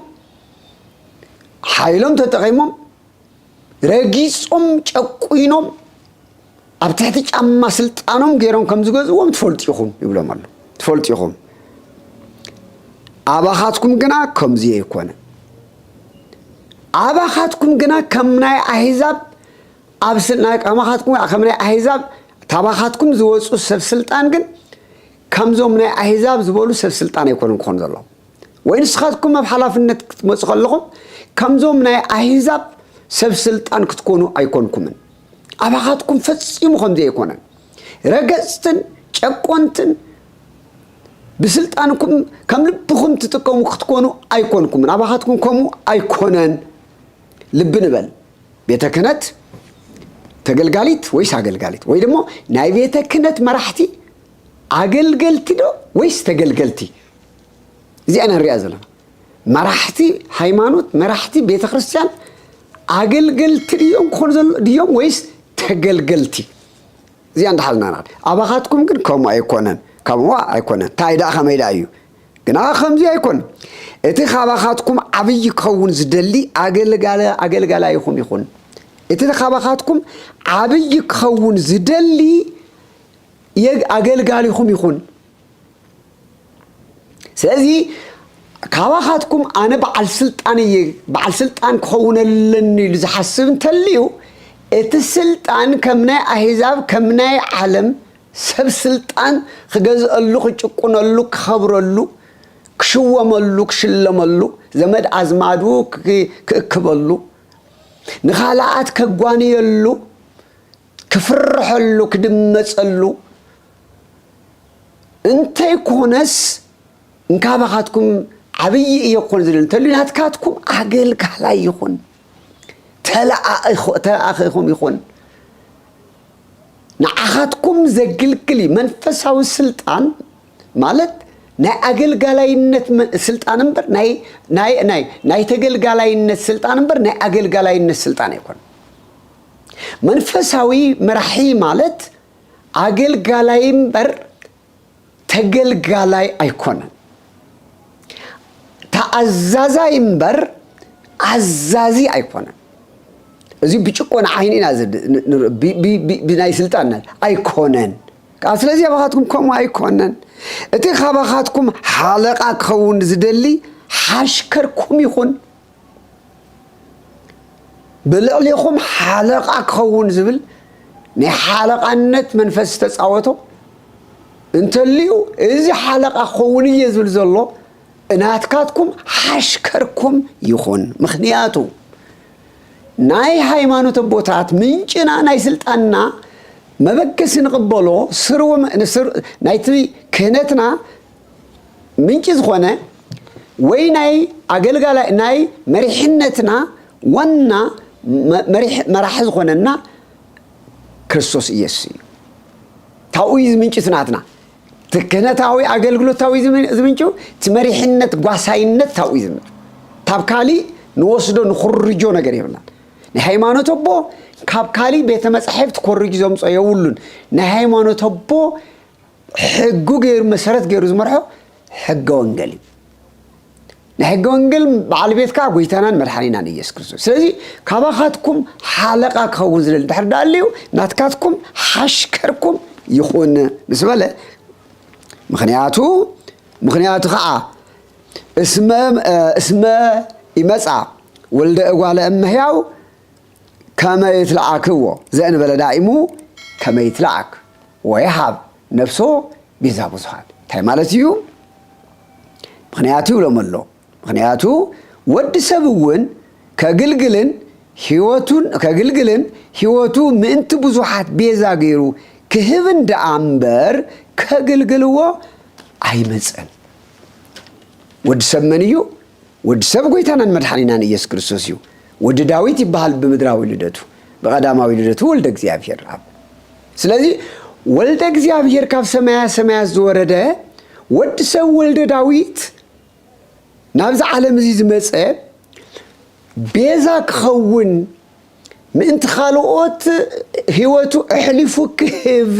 ሓይሎም ተጠቒሞም፣ ረጊጾም፣ ጨቁኖም፣ ኣብ ትሕቲ ጫማ ስልጣኖም ገይሮም ከም ዝገዝእዎም ትፈልጡ ኢኹም ይብሎም ኣሎ። ትፈልጡ ኢኹም። ኣባኻትኩም ግና ከምዚ ኣይኮነ። ኣባኻትኩም ግና ከም ናይ ኣህዛብ ኣብ ስል-፣ ናይ፣ ኣባኻትኩም ከም ናይ ኣህዛብ፣ ታባኻትኩም ዝወጹ ሰብ ስልጣን ግን ከምዞም ናይ ኣህዛብ ዝበሉ ሰብ ስልጣን ኣይኮኑን ክኾኑ ዘለዎም። ወይ ንስኻትኩም ኣብ ሓላፍነት ክትመጹ ከለኹም ከምዞም ናይ ኣህዛብ ሰብ ስልጣን ክትኮኑ ኣይኮንኩምን። ኣባኻትኩም ፈጺሙ ከምዚ ኣይኮነን። ረገጽትን ጨቆንትን ብስልጣንኩም ከም ልብኹም ትጥቀሙ ክትኮኑ ኣይኮንኩምን። ኣባኻትኩም ከምኡ ኣይኮነን። ልቢ ንበል። ቤተ ክህነት ተገልጋሊት ወይስ ኣገልጋሊት? ወይ ደሞ ናይ ቤተ ክህነት መራሕቲ ኣገልገልቲ ዶ ወይስ ተገልገልቲ? እዚኣ ኢና ንሪኣ ዘለና። መራሕቲ ሃይማኖት፣ መራሕቲ ቤተ ክርስቲያን ኣገልገልቲ ድዮም ክኾኑ ዘሎ ድዮም ወይስ ተገልገልቲ? እዚኣ እንዳሓልና ኢና። ኣባኻትኩም ግን ከምኡ ኣይኮነን፣ ከምኡ ኣይኮነን። እንታይ ደኣ ከመይ ደኣ እዩ? ግና ከምዚ ኣይኮን። እቲ ካባኻትኩም ዓብዪ ክኸውን ዝደሊ ኣገልጋለ-፣ ኣገልጋላይኹም ይኹን። እቲ ካባኻትኩም ዓብዪ ክኸውን ዝደሊ የግ-፣ ኣገልጋሊኹም ይኹን። ስለዚ ካባኻትኩም ኣነ በዓል ስልጣን እየ፣ በዓል ስልጣን ክኸውን ኣለኒ ኢሉ ዝሓስብ እንተልዩ፣ እቲ ስልጣን ከም ናይ ኣህዛብ፣ ከም ናይ ዓለም ሰብ ስልጣን ክገዝአሉ፣ ክጭቁነሉ፣ ክኸብረሉ፣ ክሽወመሉ፣ ክሽለመሉ፣ ዘመድ ኣዝማዱ ክ-፣ ክእክበሉ፣ ንኻልኣት ከጓንየሉ፣ ክፍርሐሉ፣ ክድመጸሉ፣ እንተይኮነስ እንካባኻትኩም ዓብዪ እየ ክኾን ዝደሊ እንተልዩ ናትካትኩም ኣገልጋላይ ይኹን፣ ተለኣእኹ-፣ ተለኣኺኹም ይኹን። ንዓኻትኩም ዘግልግል እዩ። መንፈሳዊ ስልጣን ማለት ናይ ኣገልጋላይነት መ-፣ ስልጣን እምበር ናይ፣ ናይ፣ ናይ፣ ናይ ተገልጋላይነት ስልጣን እምበር ናይ ኣገልጋላይነት ስልጣን ኣይኮን። መንፈሳዊ መራሒ ማለት ኣገልጋላይ እምበር ተገልጋላይ ኣይኮነን። ተኣዛዛይ እምበር ኣዛዚ ኣይኮነን። እዚ ብጭቆና ዓይኒ ኢና ዘድ-፣ ን-፣ ን-፣ ብ-፣ ብ-፣ ብ-፣ ብናይ ስልጣን ና-፣ ኣይኮነን። ከኣ ስለዚ ኣባኻትኩም ከምኡ ኣይኮነን። እቲ ካባኻትኩም ሓለቓ ክኸውን ዝደሊ ሓሽከርኩም ይኹን። ብልዕሊኹም ሓለቓ ክኸውን ዝብል ናይ ሓለቓነት መንፈስ ዝተጻወቶ እንተልዩ፣ እዚ ሓለቓ ክኸውን እየ ዝብል ዘሎ ናትካትኩም ሓሽከርኩም ይኹን። ምኽንያቱ ናይ ሃይማኖት ኣቦታት ምንጭና ናይ ስልጣንና መበገሲ ንቕበሎ ስርወ-፣ ንስር-፣ ናይቲ ክህነትና ምንጪ ዝኾነ ወይ ናይ ኣገልጋላይ ናይ መሪሕነትና ዋና መ-፣ መሪሕ-፣ መራሒ ዝኾነና ክርስቶስ ኢየሱስ እዩ። ታብኡ እዩ ዝምንጭ እቲ ናትና። እቲ ክህነታዊ ኣገልግሎት ታብኡ እዩ ዝም-፣ ዝምንጩ፣ እቲ መሪሕነት ጓሳይነት ታብኡ እዩ ዝምንጩ። ካብ ካሊእ ንወስዶ ንኹርጆ ነገር የብልናን። ናይ ሃይማኖት ኣቦ ካብ ካሊእ ቤተ መጻሕፍቲ ኮሪጁ ዘምጾ የብሉን። ናይ ሃይማኖት ኣቦ ሕጉ ገይሩ፣ መሰረት ገይሩ ዝመርሖ ሕገ ወንጌል እዩ። ናይ ሕገ ወንጌል በዓል ቤት ከኣ ጎይታናን መድሓኒናን ኢየሱስ ክርስቶስ። ስለዚ ካባኻትኩም ሓለቓ ክኸውን ዝደሊ እንድሕር ደኣ ኣልዩ፣ ናትካትኩም ሓሽከርኩም ይኹን ምስ በለ፣ ምኽንያቱ፣ ምኽንያቱ ኸዓ እስመ፣ እስመ ይመጻ ወልደ እጓለ እመሕያው ከመ ይትለኣክዎ ዘእንበለ ዳኢሙ ከመ ይትለኣክ ወይሃብ ነፍሶ ቤዛ ብዙሃን እንታይ ማለት እዩ? ምኽንያቱ ይብሎም ኣሎ። ምኽንያቱ ወዲ ሰብ እውን ከግልግልን ህይወቱን ከግልግልን ህይወቱ ምእንቲ ብዙሓት ቤዛ ገይሩ ክህብን ደኣ እምበር ከግልግልዎ ኣይመጸን። ወዲ ሰብ መን እዩ? ወዲ ሰብ ጎይታናን መድሓኒናን ኢየሱስ ክርስቶስ እዩ። ወዲ ዳዊት ይበሃል ብምድራዊ ልደቱ፣ ብቐዳማዊ ልደቱ ወልደ እግዚኣብሔር ኣብ። ስለዚ ወልደ እግዚኣብሔር ካብ ሰማያ ሰማያት ዝወረደ ወዲ ሰብ ወልደ ዳዊት ናብዚ ዓለም እዚ ዝመጸ ቤዛ ክኸውን ምእንቲ ካልኦት ህይወቱ ኣሕሊፉ ክህብ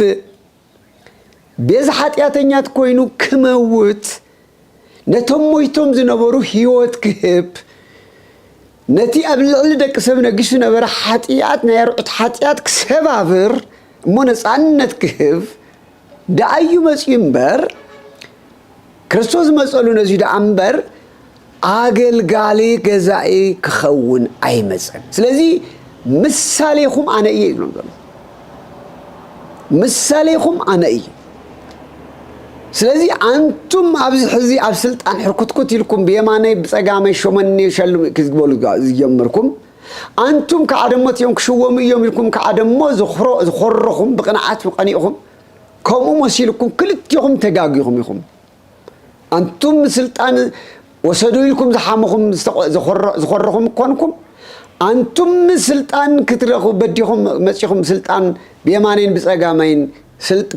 ቤዛ ሓጢኣተኛት ኮይኑ ክመውት ነቶም ሞይቶም ዝነበሩ ህይወት ክህብ ነቲ ኣብ ልዕሊ ደቂ ሰብ ነጊሱ ነበረ ሓጢኣት ናይ ኣርዑት ሓጢኣት ክሰባብር እሞ ነፃነት ክህብ ደኣዩ መፅዩ እምበር ክርስቶስ ዝመፀሉ ነዚ ደኣ እምበር ኣገልጋሊ ገዛኢ ክኸውን ኣይመፀን። ስለዚ ምሳሌኹም ኣነ እየ ይብሎም ዘሎ። ምሳሌኹም ኣነ እየ። ስለዚ ኣንቱም ኣብዚ ሕዚ ኣብ ስልጣን ሕርኩትኩት ኢልኩም ብየማነይ ብፀጋመይ ሸመኒ ሸልም ክትበሉ ዝጀመርኩም ኣንቱም ከዓ ደሞ እቲኦም ክሽወሙ እዮም ኢልኩም ከዓ ደሞ ዝኮረኹም ብቅንዓት ቀኒእኹም ከምኡ መሲልኩም ክልቲኹም ተጋጊኹም ኢኹም። ኣንቱም ስልጣን ወሰዱ ኢልኩም ዝሓመኹም ዝኮረኹም ኮንኩም ኣንቱም ስልጣን ክትረኹ በዲኹም መፂኹም ስልጣን ብየማነይን ብፀጋመይን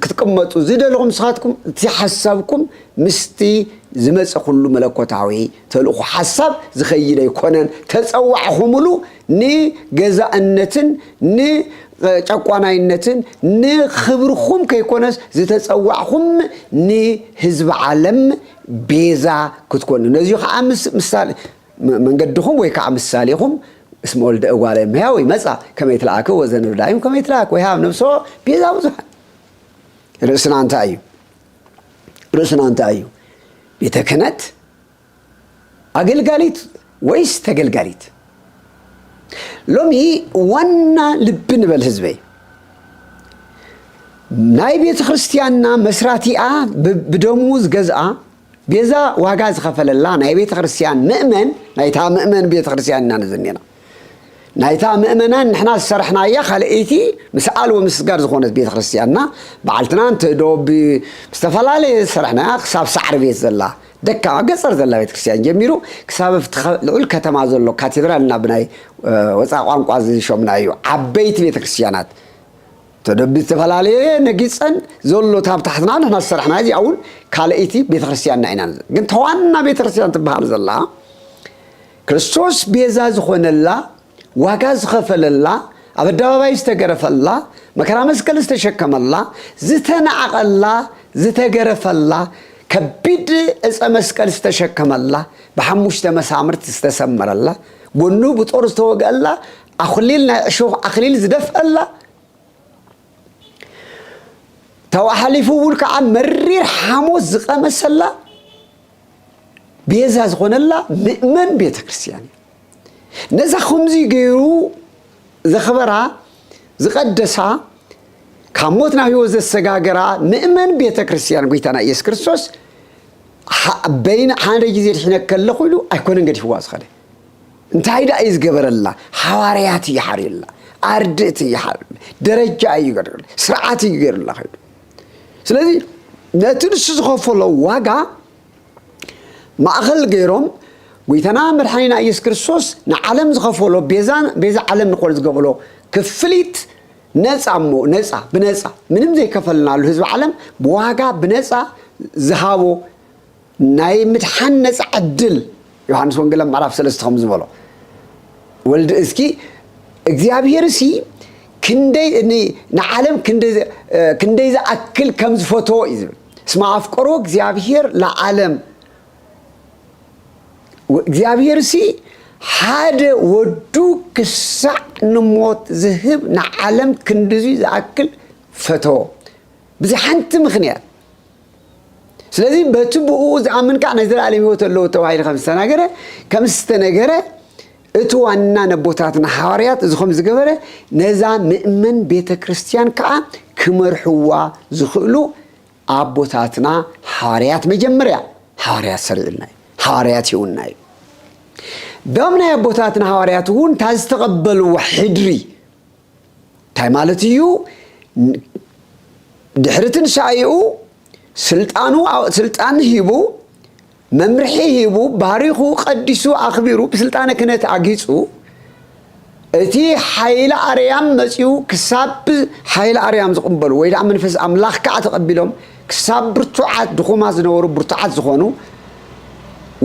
ክትቅመጡ ዝደለኹም ንስኻትኩም እቲ ሓሳብኩም ምስቲ ዝመፀ ኩሉ መለኮታዊ ተልእኾ ሓሳብ ዝኸይድ ኣይኮነን። ተፀዋዕኹምሉ ንገዛእነትን ንጨቋናይነትን ንኽብርኹም ከይኮነስ ዝተፀዋዕኹም ንህዝቢ ዓለም ቤዛ ክትኮኑ። ነዚዩ ከዓ ምስ- ምሳሌ መ- መንገድኹም ወይ ከዓ ምሳሌኹም እስመ ወልደ እጓለ እመሕያው ይመጻ ከመይ ትለኣክ ወዘንብዳይም ከመይ ትለኣክ ወይ ሃብ ነብሶ ቤዛ ብዙሓን። ርእስና እንታይ እዩ? ርእስና እንታይ እዩ? ቤተ ክህነት ኣገልጋሊት ወይስ ተገልጋሊት? ሎሚ ዋና ልቢ ንበል ህዝበይ። ናይ ቤተ ክርስቲያንና መስራቲኣ ብ- ብደሙ ዝገዝኣ ቤዛ ዋጋ ዝኸፈለላ ናይ ቤተ ክርስቲያን ምእመን ናይታ ምእመን ቤተ ክርስቲያን ኢና ንዝኔና ናይታ ምእመናን ንሕና ዝሰራሕናያ ካልኣይቲ ምስ ኣልቦ ምስጋር ዝኾነት ቤተ ክርስቲያንና በዓልትና እንተ ዶ ብ- ዝተፈላለየ ዝሰራሕናያ ክሳብ ሳዕሪ ቤት ዘላ ደካ ኣብ ገፀር ዘላ ቤተ ክርስቲያን ጀሚሩ ክሳብ ኣብቲ ከ- ልዑል ከተማ ዘሎ ካቴድራል እና ብናይ እ፣ ወፃኢ ቋንቋ ዝሾምና እዩ ዓበይቲ ቤተ ክርስቲያናት ተደቢ ዝተፈላለየ ነጊፀን ዘሎ ታብ ታሕትና ንሕና ዝሰራሕና እዚኣ እውን ካልኣይቲ ቤተክርስትያንና ኢና ንዘ- ግን ተዋና ቤተክርስትያን ትበሃል ዘላ ክርስቶስ ቤዛ ዝኾነላ ዋጋ ዝኸፈለላ ኣብ ኣደባባይ ዝተገረፈላ መከራ መስቀል ዝተሸከመላ ዝተናዕቐላ ዝተገረፈላ ከቢድ ዕፀ መስቀል ዝተሸከመላ ብሓሙሽተ መሳምርት ዝተሰመረላ ጎኑ ብጦር ዝተወግአላ ኣኽሊል ናይ ዕሾኽ ኣኽሊል ዝደፍአላ ተባሓሊፉ እውን ከዓ መሪር ሓሞት ዝቐመሰላ ቤዛ ዝኾነላ ምእመን ቤተ ክርስቲያን እያ። ነዛ ከምዚ ገይሩ ዘኽበራ ዝቐደሳ ካብ ሞት ናብ ህይወት ዘሰጋገራ ምእመን ቤተ ክርስቲያን ጎይታና ኢየሱስ ክርስቶስ በይን ሓደ ግዜ ድሒነ ከለኹ ኢሉ ኣይኮነን ገዲፍዋ ዝኸደ እንታይ ደኣ እዩ ዝገበረላ? ሓዋርያት እዩ ሓሪዩላ፣ ኣርድእቲ እዩ ሓሪዩላ፣ ደረጃ እዩ ገርላ፣ ስርዓት እዩ ገይሩላ ከይዱ። ስለዚ ነቲ ንሱ ዝኸፈሎ ዋጋ ማእኸል ገይሮም ጎይታና መድሓኒና ኢየሱስ ክርስቶስ ንዓለም ዝኸፈሎ ቤዛ ቤዛ ዓለም ንኾነ ዝገበሎ ክፍሊት ነፃ እሞ ነፃ ብነፃ ምንም ዘይከፈልናሉ ህዝቢ ዓለም ብዋጋ ብነፃ ዝሃቦ ናይ ምድሓን ነፃ ዕድል ዮሃንስ ወንጌል ምዕራፍ ሰለስተ ከም ዝበሎ ወልድ እስኪ እግዚኣብሔር ሲ ክንደይ ንዓለም ክንደይ ዝኣክል ከም ዝፈተዎ እዩ ዝብል እስማ ኣፍቀሮ እግዚኣብሔር ለዓለም እግዚኣብሔር ሲ ሓደ ወዱ ክሳዕ ንሞት ዝህብ ንዓለም ክንድዚ ዝኣክል ፈተዎ ብዚ ሓንቲ ምኽንያት ስለዚ በቲ ብኡ ዝኣምን ከዓ ናይ ዘላለም ህይወት ኣለዎ ተባሂሉ ከም ዝተናገረ ከም ዝተነገረ እቲ ዋና ነቦታትና ሓዋርያት እዚ ከም ዝገበረ፣ ነዛ ምእመን ቤተ ክርስቲያን ከዓ ክመርሕዋ ዝኽእሉ ኣቦታትና ሓዋርያት መጀመርያ ሓዋርያት ሰሪዑልና እዩ። ሓዋርያት ይውና እዩ። ዶም ናይ ኣቦታትና ሓዋርያት እውን እንታ ዝተቐበልዎ ሕድሪ እንታይ ማለት እዩ? ድሕሪ ትንሳኤኡ ስልጣኑ፣ ስልጣን ሂቡ፣ መምርሒ ሂቡ፣ ባሪኹ፣ ቀዲሱ፣ ኣኽቢሩ፣ ብስልጣነ ክህነት ኣጊጹ፣ እቲ ሓይሊ ኣርያም መጺኡ ክሳብ ሓይሊ ኣርያም ዝቕበሉ ወይ ደኣ መንፈስ ኣምላኽ ከዓ ተቐቢሎም ክሳብ ብርቱዓት ድኹማት ዝነበሩ ብርቱዓት ዝኾኑ፣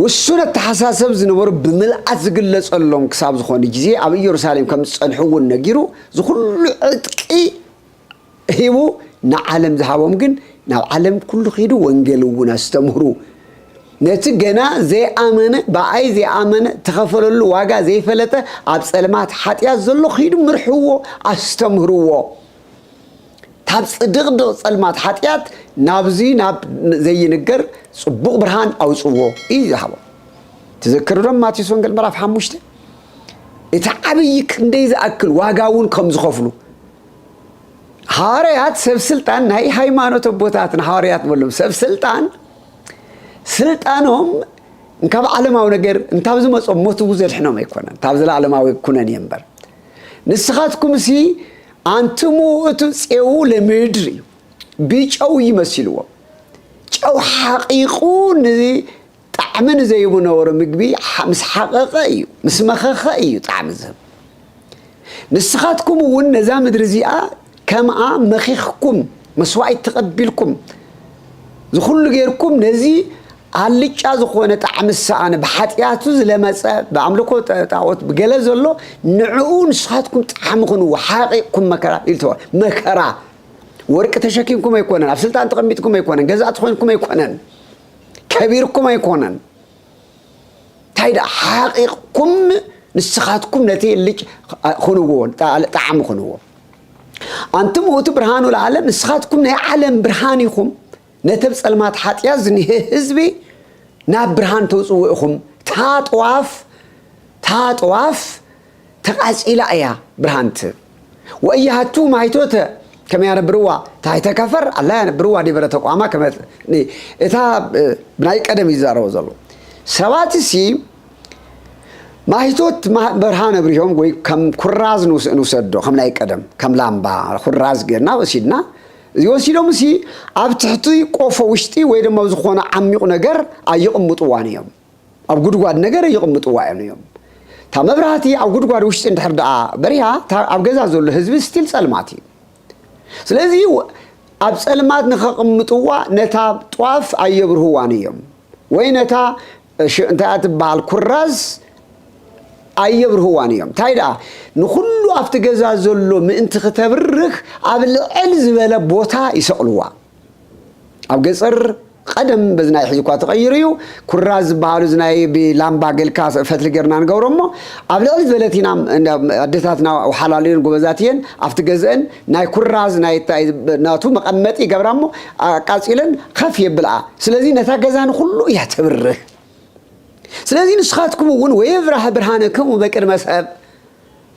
ውሱን ኣተሓሳሰብ ዝነበሩ ብምልኣት ዝግለጸሎም ክሳብ ዝኾኑ ግዜ ኣብ ኢየሩሳሌም ከም ዝጸንሑ እውን ነጊሩ፣ ዝኹሉ ዕጥቂ ሂቡ ንዓለም ዝሃቦም ግን ናብ ዓለም ኩሉ ኺዱ ወንጌል እውን ኣስተምህሩ። ነቲ ገና ዘይኣመነ፣ ብኣይ ዘይኣመነ፣ ተኸፈለሉ ዋጋ ዘይፈለጠ ኣብ ጸልማት ሓጢኣት ዘሎ ኺዱ ምርሕዎ፣ ኣስተምህርዎ። ካብ ጽድቕድቕ ጸልማት ሓጢኣት ናብዚ ናብ ዘይንገር ጽቡቕ ብርሃን ኣውጽዎ እዩ ዝሃቦ። ትዘክሩ ዶ ማቴዎስ ወንጌል ምዕራፍ ሓሙሽተ? እቲ ዓብዪ ክንደይ ዝኣክል ዋጋ እውን ከም ዝኸፍሉ ሃዋርያት ሰብ ስልጣን ናይ ሃይማኖት ኣቦታትን ሃዋርያት በሎም ሰብ ስልጣን ስልጣኖም እንካብ ዓለማዊ ነገር እንታብ ዝመጾም ሞት እውን ዘድሕኖም ኣይኮነን፣ እንታብ ዘለዓለማዊ ኩነን እየ እምበር። ንስኻትኩምሲ ኣንትሙ ውእቱ ጼው ለምድር እዩ። ብጨው ይመሲልዎ። ጨው ሓቒቑ ንጣዕሚ ንዘይቡ ነበሩ ምግቢ ምስ ሓቐቐ እዩ፣ ምስ መኸኸ እዩ ጣዕሚ ዝህብ። ንስኻትኩም እውን ነዛ ምድሪ እዚኣ ከምኣ መኺኽኩም፣ መስዋእቲ ተቐቢልኩም፣ ዝኹሉ ጌርኩም ነዚ ኣልጫ ዝኾነ ጣዕሚ ዝሰኣነ ብሓጢኣቱ ዝለመጸ ብኣምልኮ ጣዖት ብገለ ዘሎ ንዕኡ ንስኻትኩም ጣዕሚ ክንዎ ሓቂቕኩም መከራ ኢልተዋ መከራ ወርቂ ተሸኪምኩም ኣይኮነን፣ ኣብ ስልጣን ተቐሚጥኩም ኣይኮነን፣ ገዛእቲ ኮይንኩም ኣይኮነን፣ ከቢርኩም ኣይኮነን። እንታይ ደኣ ሓቂቕኩም ንስኻትኩም ነቲ ልጭ ክንዎ ጣዕሚ ክንዎ። ኣንትም ውእቱ ብርሃኑ ለዓለም፣ ንስኻትኩም ናይ ዓለም ብርሃን ኢኹም። ነቲ ኣብ ጸልማት ሓጢኣት ዝኒሀ ህዝቢ ናብ ብርሃን ተውጽዎ ኢኹም። እታ ጥዋፍ፣ እታ ጥዋፍ ተቓጺላ እያ ብርሃን ትህብ። ወእያሃቱ ማይቶተ ከመ ያነብርዋ ታሕተ ከፈር ኣላ ያነብርዋ ዲበረ ተቋማ ከመ እታ ብናይ ቀደም ይዛረቦ ዘሎ ሰባት ሲ ማይቶት ብርሃን ኣብሪሆም ወይ ከም ኩራዝ ንውሰዶ ከም ናይ ቀደም ከም ላምባ ኩራዝ ጌርና ወሲድና እዚ ወሲዶም ሲ ኣብ ትሕቲ ቆፎ ውሽጢ ወይ ድማ ዝኾነ ዓሚቑ ነገር ኣይቕምጥዋን እዮም። ኣብ ጉድጓድ ነገር ይቕምጥዋ እዮም እዮም። እታ መብራህቲ ኣብ ጉድጓድ ውሽጢ እንድሕር ደኣ በሪሃ እታ ኣብ ገዛ ዘሎ ህዝቢ ስቲል ጸልማት እዩ። ስለዚ ኣብ ጸልማት ንኸቕምጥዋ ነታ ጧፍ ኣየብርህዋን እዮም ወይ ነታ እንታይ ትበሃል ኩራዝ ኣየብርህዋን እዮም። እንታይ ደኣ ንኹሉ ኣብቲ ገዛ ዘሎ ምእንቲ ክተብርህ ኣብ ልዕል ዝበለ ቦታ ይሰቕልዋ። ኣብ ገጸር ቀደም በዚ ናይ ሕዚ እኳ ተቐይሩ እዩ። ኩራ ዝበሃሉ እዚ ናይ ብላምባ ገልካ ፈትሊ ጌርና ንገብሮ እሞ ኣብ ልዕሊ ዝበለት ኢና ኣደታትና ሓላሉየን ጎበዛት እየን ኣብቲ ገዝአን ናይ ኩራዝ ናይ ናቱ መቐመጢ ይገብራ እሞ ኣቃጺለን ከፍ የብልኣ። ስለዚ ነታ ገዛ ንኹሉ እያ ተብርህ። ስለዚ ንስኻትኩም እውን ወየብራህ ብርሃንክሙ በቅድመ ሰብ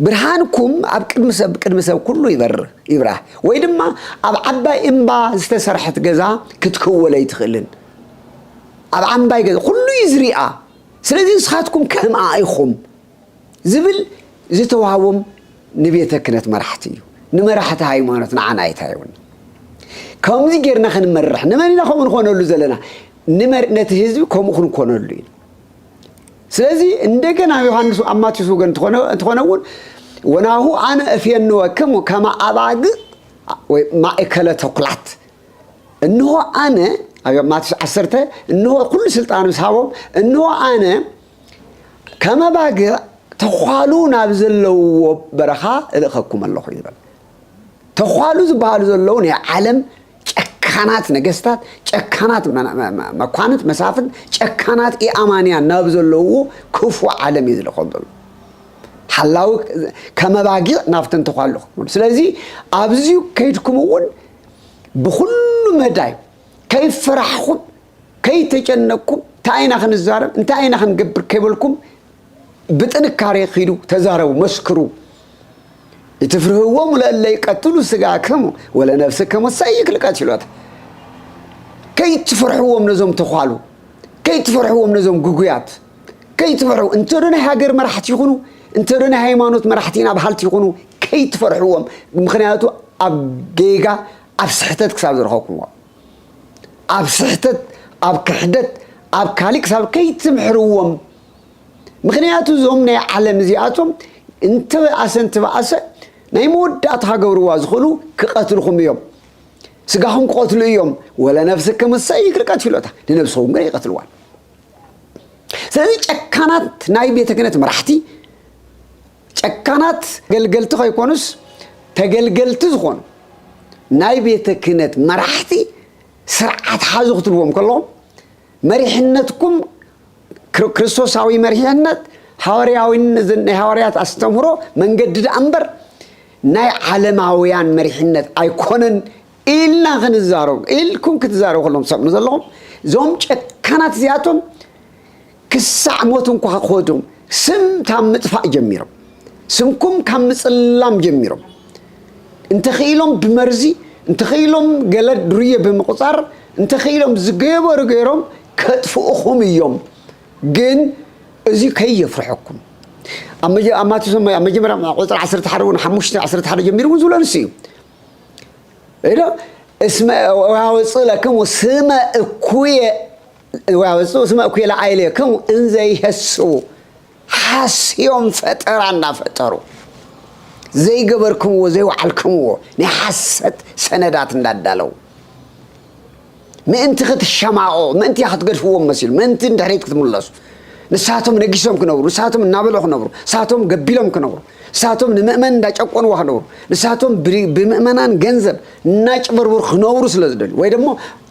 ብርሃንኩም ኣብ ቅድሚ ሰብ ቅድሚ ሰብ ኩሉ ይበርህ ይብራህ ወይ ድማ ኣብ ዓባይ እምባ ዝተሰርሐት ገዛ ክትክወል ኣይትኽእልን። ኣብ ዓምባይ ገዛ ኩሉ እዩ ዝሪኣ። ስለዚ ንስኻትኩም ከምኣ ኢኹም ዝብል ዝተዋህቦም ንቤተ ክህነት መራሕቲ እዩ። ንመራሕቲ ሃይማኖት ንዓና ኣይታየውና። ከምዚ ጌርና ክንመርሕ ንመን ኢና ከምኡ ንኾነሉ ዘለና? ንመር ነቲ ህዝቢ ከምኡ ክንኮነሉ ኢና። ስለዚ እንደገና ዮሃንስ ኣብ ማቴዎስ ወገን እንተኾነ እንተኾነ እውን ወናሁ ኣነ እፌንወክሙ ከመ ኣባግዕ ወይ ማእከለ ተኩላት እንሆ ኣነ ኣብ ማቴዎስ ዓሰርተ እንሆ ኩሉ ስልጣን ምስ ሃቦም እንሆ ኣነ ከም ኣባግዕ ተዃሉ ናብ ዘለውዎ በረኻ እልእኸኩም ኣለኹ እዩ ዝበል። ተዃሉ ዝበሃሉ ዘለዉ ናይ ዓለም ጨካናት ነገስታት፣ ጨካናት መኳንንት መሳፍንት፣ ጨካናት ኢኣማንያን ናብ ዘለውዎ ክፉእ ዓለም እዩ ዝልእኾም ዘሎ። ሓላዊ ከም ኣባጊዕ ናብተን ተዃሉ ክኾኑ። ስለዚ ኣብዚ ከይድኩም እውን ብኹሉ መዳይ ከይፈራሕኹም ከይተጨነቅኩም እንታይ ኢና ክንዛረብ እንታይ ኢና ክንገብር ከይበልኩም ብጥንካሬ ኺዱ ተዛረቡ፣ መስክሩ። ኢትፍርህዎም ለእለ ይቀትሉ ስጋክሙ ወለነፍስክሙ ሰይክ ልቀትሎት። ከይትፈርሕዎም ነዞም ተዃሉ፣ ከይትፈርሕዎም ነዞም ግጉያት፣ ከይትፈርሑ። እንተ ዶ ናይ ሃገር መራሕቲ ይኹኑ፣ እንተ ዶ ናይ ሃይማኖት መራሕቲ ኢና በሃልቲ ይኹኑ፣ ከይትፈርሕዎም። ምኽንያቱ ኣብ ጌጋ፣ ኣብ ስሕተት ክሳብ ዝረኸብኩምዎ፣ ኣብ ስሕተት፣ ኣብ ክሕደት፣ ኣብ ካሊእ ክሳብ ከይትምሕርዎም። ምኽንያቱ እዞም ናይ ዓለም እዚኣቶም እንተበኣሰ እንተበኣሰ ናይ መወዳእታ ክገብርዋ ዝኽእሉ ክቐትልኹም እዮም። ስጋኹም ክቐትሉ እዮም። ወለነፍስክምሰ ይክልቀት ይሎታ፣ ንነብስኹም ግን ይቐትልዋን። ስለዚ ጨካናት ናይ ቤተ ክህነት መራሕቲ፣ ጨካናት ገልገልቲ ከይኮኑስ ተገልገልቲ ዝኾኑ ናይ ቤተ ክህነት መራሕቲ ስርዓት ሓዙ ክትብልዎም ከለኹም፣ መሪሕነትኩም ክር-፣ ክርስቶሳዊ መሪሕነት፣ ሃዋርያዊን-፣ ናይ ሃዋርያት ኣስተምህሮ መንገዲ ደኣ እምበር ናይ ዓለማውያን መሪሕነት ኣይኮነን ኢልና ክንዛረብ፣ ኢልኩም ክትዛረቡ ከለኹም ትሰምዑ ዘለኹም፣ እዞም ጨካናት እዚኣቶም ክሳዕ ሞት እንኳ ክኸዱ፣ ስም ካብ ምጥፋእ ጀሚሮም፣ ስምኩም ካብ ምጽላም ጀሚሮም፣ እንተኽኢሎም ብመርዚ፣ እንተኽኢሎም ገለ ዱርየ ብምቑጻር፣ እንተኽኢሎም ዝገበሩ ገይሮም ከጥፍኡኹም እዮም። ግን እዚ ከየፍርሐኩም። ኣብ መጀ-፣ ኣብ ማቴዎስ፣ ኣብ መጀመርያ ቁጽሪ ዓሰርተ ሓደ እውን፣ ሓሙሽተ ዓሰርተ ሓደ ጀሚሩ እውን ዝብሎ ንሱ እዩ። ኢዶ፣ እስመ ወያወፅእ ለክሙ ስመ እኩየ፣ ወያወፅእ ስመ እኩየ ለአይሌክሙ እንዘ ይሄስው። ሓስዮም ፈጠራ እናፈጠሩ ዘይገበርክምዎ፣ ዘይወዓልክምዎ ናይ ሓሰት ሰነዳት እንዳዳለው፣ ምእንቲ ክትሸማቆ፣ ምእንቲ ክትገድፍዎም መሲሉ፣ ምእንቲ ንድሕሪት ክትምለሱ፣ ንሳቶም ነጊሶም ክነብሩ፣ ንሳቶም እናበልዑ ክነብሩ፣ ንሳቶም ገቢሎም ክነብሩ፣ ንሳቶም ንምእመን እንዳጨቆንዋ ክነብሩ፣ ንሳቶም ብ-፣ ብምእመናን ገንዘብ እናጭበርበሩ ክነብሩ ስለ ዝደልዩ፣ ወይ ደሞ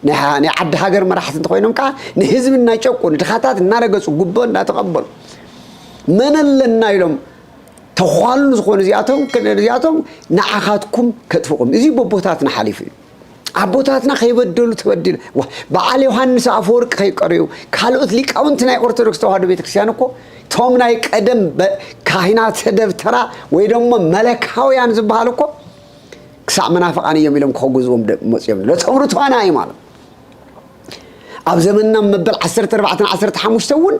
ናይ ሃ-፣ ናይ ዓዲ ሃገር መራሕቲ እንተኾይኖም ከዓ ንህዝቢ እናጨቁ፣ ንድኻታት እናረገጹ፣ ጉቦ እናተቐበሉ፣ መን ኣለና ኢሎም ተዃሉ ዝኾኑ እዚኣቶም፣ እዚኣቶም ንዓኻትኩም ከጥፍቑም። እዚ በቦታትና ሓሊፉ እዩ። ኣቦታትና ከይበደሉ ተበዲሉ። ዋ፣ በዓል ዮሃንስ ኣፈወርቂ ከይቀረዩ፣ ካልኦት ሊቃውንቲ ናይ ኦርቶዶክስ ተዋህዶ ቤተክርስትያን እኮ፣ እቶም ናይ ቀደም በ-፣ ካህናተ ደብተራ ወይ ደሞ መለካውያን ዝበሃሉ እኮ፣ ክሳዕ መናፍቃን እዮም ኢሎም ከውግዝዎም ደ-፣ መጽዮም። ለተምርቷና እዩ ማለት። ኣብ ዘመንና መበል ዓሰርተ ኣርባዕተን ዓሰርተ ሓሙሽተን እውን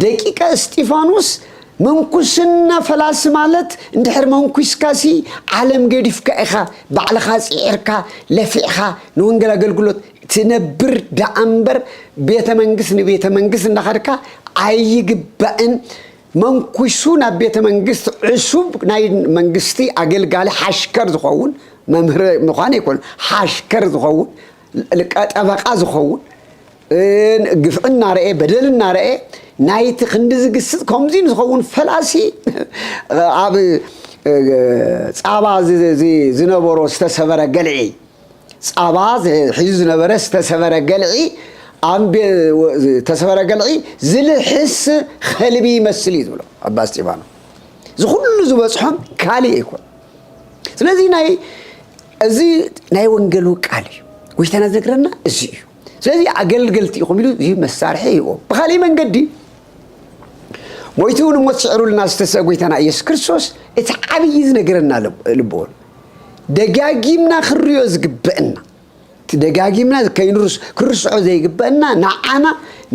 ደቂቀ እስጢፋኖስ፣ ምንኩስና ፈላሲ ማለት፣ እንድሕር መንኩስካሲ ዓለም ገዲፍካ ኢኻ፣ ባዕልኻ ጽዒርካ፣ ለፊዕኻ፣ ንወንጌል ኣገልግሎት ትነብር ደኣ እምበር፣ ቤተ መንግስት ንቤተ መንግስት እንዳኸድካ ኣይግባእን። መንኩሱ ናብ ቤተ መንግስት ዕሱብ ናይ መንግስቲ ኣገልጋሊ ሓሽከር ዝኸውን፣ መምህር ምዃን ኣይኮነን፣ ሓሽከር ዝኸውን፣ ልቀ ጠበቃ ዝኸውን፣ እ፣ ግፍዒ እናረኤ፣ በደል እናረኤ፣ ናይቲ ክንዲ ዝግስጽ ከምዚ ንዝኸውን ፈላሲ፣ ኣብ፣ እ፣ ጻባ ዝ-፣ ዝ-፣ ዝነበሮ ዝተሰበረ ገልዒ፣ ጻባ ዝ-፣ ሒዙ ዝነበረ ዝተሰበረ ገልዒ፣ ኣብ ቤ-፣ ወ-፣ ዝተሰበረ ገልዒ ዝልሕስ ከልቢ ይመስል እዩ ዝብሎ ኣባ እስጢፋኖስ። እዚ ኩሉ ዝበጽሖም ካሊእ ኣይኮን። ስለዚ ናይ፣ እዚ ናይ ወንጌሉ ቃል እዩ። ጎይታና ዝነግረና እዚ እዩ። ስለዚ ኣገልገልቲ ኢኹም ኢሉ እዚ መሳርሒ ይህቦም። ብኻሊእ መንገዲ፣ ሞይቱ ንሞት ስዒሩልና ዝተሰአ ጎይታና ኢየሱስ ክርስቶስ እቲ ዓብዪ ዝነግረና ልብ-፣ ልብወን። ደጋጊምና ክንሪኦ ዝግበእና፣ እቲ ደጋጊምና ከይንርስ-፣ ክንርስዖ ዘይግበእና፣ ንዓና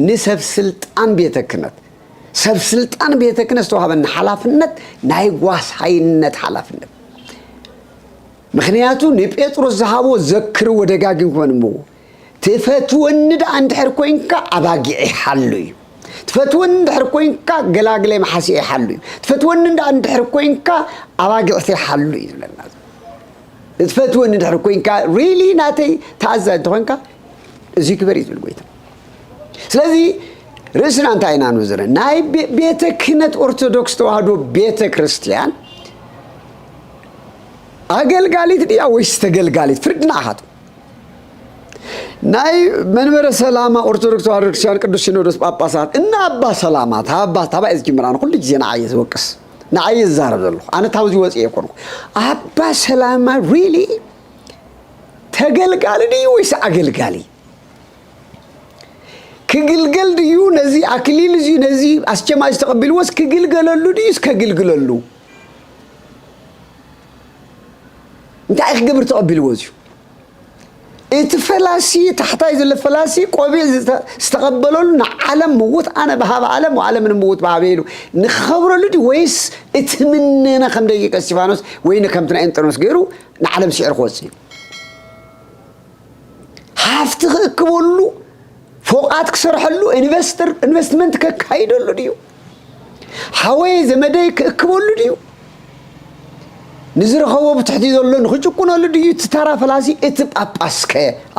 ንሰብ ስልጣን ቤተ ክህነት፣ ሰብ ስልጣን ቤተ ክህነት ዝተዋህበና ሓላፍነት ናይ ጓሳይነት ሓላፍነት። ምኽንያቱ ንጴጥሮስ ዝሃቦ ዘክርዎ፣ ደጋጊምኩም ኣንብብዎ። "ትፈትወኒ ደኣ እንድሕር ኮይንካ ኣባጊዐይ ሓሉ" እዩ። "ትፈትወኒ እንድሕር ኮይንካ ገላግለይ መሓሲኤ ሓሉ" እዩ። "ትፈትወኒ ደኣ እንድሕር ኮይንካ ኣባጊዕተይ ሓሉ" እዩ ዝብለና። "ትፈትወኒ እንድሕር ኮይንካ፣ ሪሊ ናተይ ተኣዛዚ እንተኾይንካ፣ እዚ ግበር" እዩ ዝብል ጎይታ። ስለዚ ርእስና እንታይ ኢና ንዝረ? ናይ ቤ-፣ ቤተ ክህነት ኦርቶዶክስ ተዋህዶ ቤተ ክርስቲያን ኣገልጋሊት ድያ ወይስ ተገልጋሊት? ፍርዲ ንዓኻትኩም። ናይ መንበረ ሰላማ ኦርቶዶክስ ተዋህዶ ክርስቲያን ቅዱስ ሲኖዶስ ጳጳሳት እና ኣባ ሰላማ፣ እታ ኣባ፣ እታ ባይ ዝጅምር፣ ኣነ ኩሉ ግዜ ንዓየ ዝወቅስ፣ ንዓየ ዝዛረብ ዘለኹ። ኣነ ታውዚ ወፅየ ኣይኮንኩ። ኣባ ሰላማ ሪሊ ተገልጋሊ ድዩ ወይስ ኣገልጋሊ? ክግልገል ድዩ? ነዚ ኣክሊል እዚ፣ ነዚ ኣስቸማ እዚ ተቐቢልዎስ ክግልገለሉ ድዩስ ከግልግለሉ? እንታይ ክገብር ተቐቢልዎ እዚ? እቲ ፈላሲ፣ ታሕታይ ዘሎ ፈላሲ ቆቢዕ ዝተ-፣ ዝተቐበለሉ ንዓለም ምውት ኣነ በሃበ ዓለም ወዓለም ንምውት በሃበ ኢሉ ንኽኸብረሉ ድዩ ወይስ እቲ ምነና ከም ደቂቀ እስጢፋኖስ ወይ ከምቲ ናይ እንጠኖስ ገይሩ ንዓለም ስዒሩ ክወፅእ እዩ? ሃፍቲ ክእክበሉ፣ ፎቓት ክሰርሐሉ፣ ኢንቨስተር፣ ኢንቨስትመንት ከካይደሉ ድዩ? ሓወይ ዘመደይ ክእክበሉ ድዩ? ንዝረኸቦ ብትሕቲ ዘሎ ንኽጭቁነሉ ድዩ? እቲ ተራ ፈላሲ፣ እቲ ጳጳስከ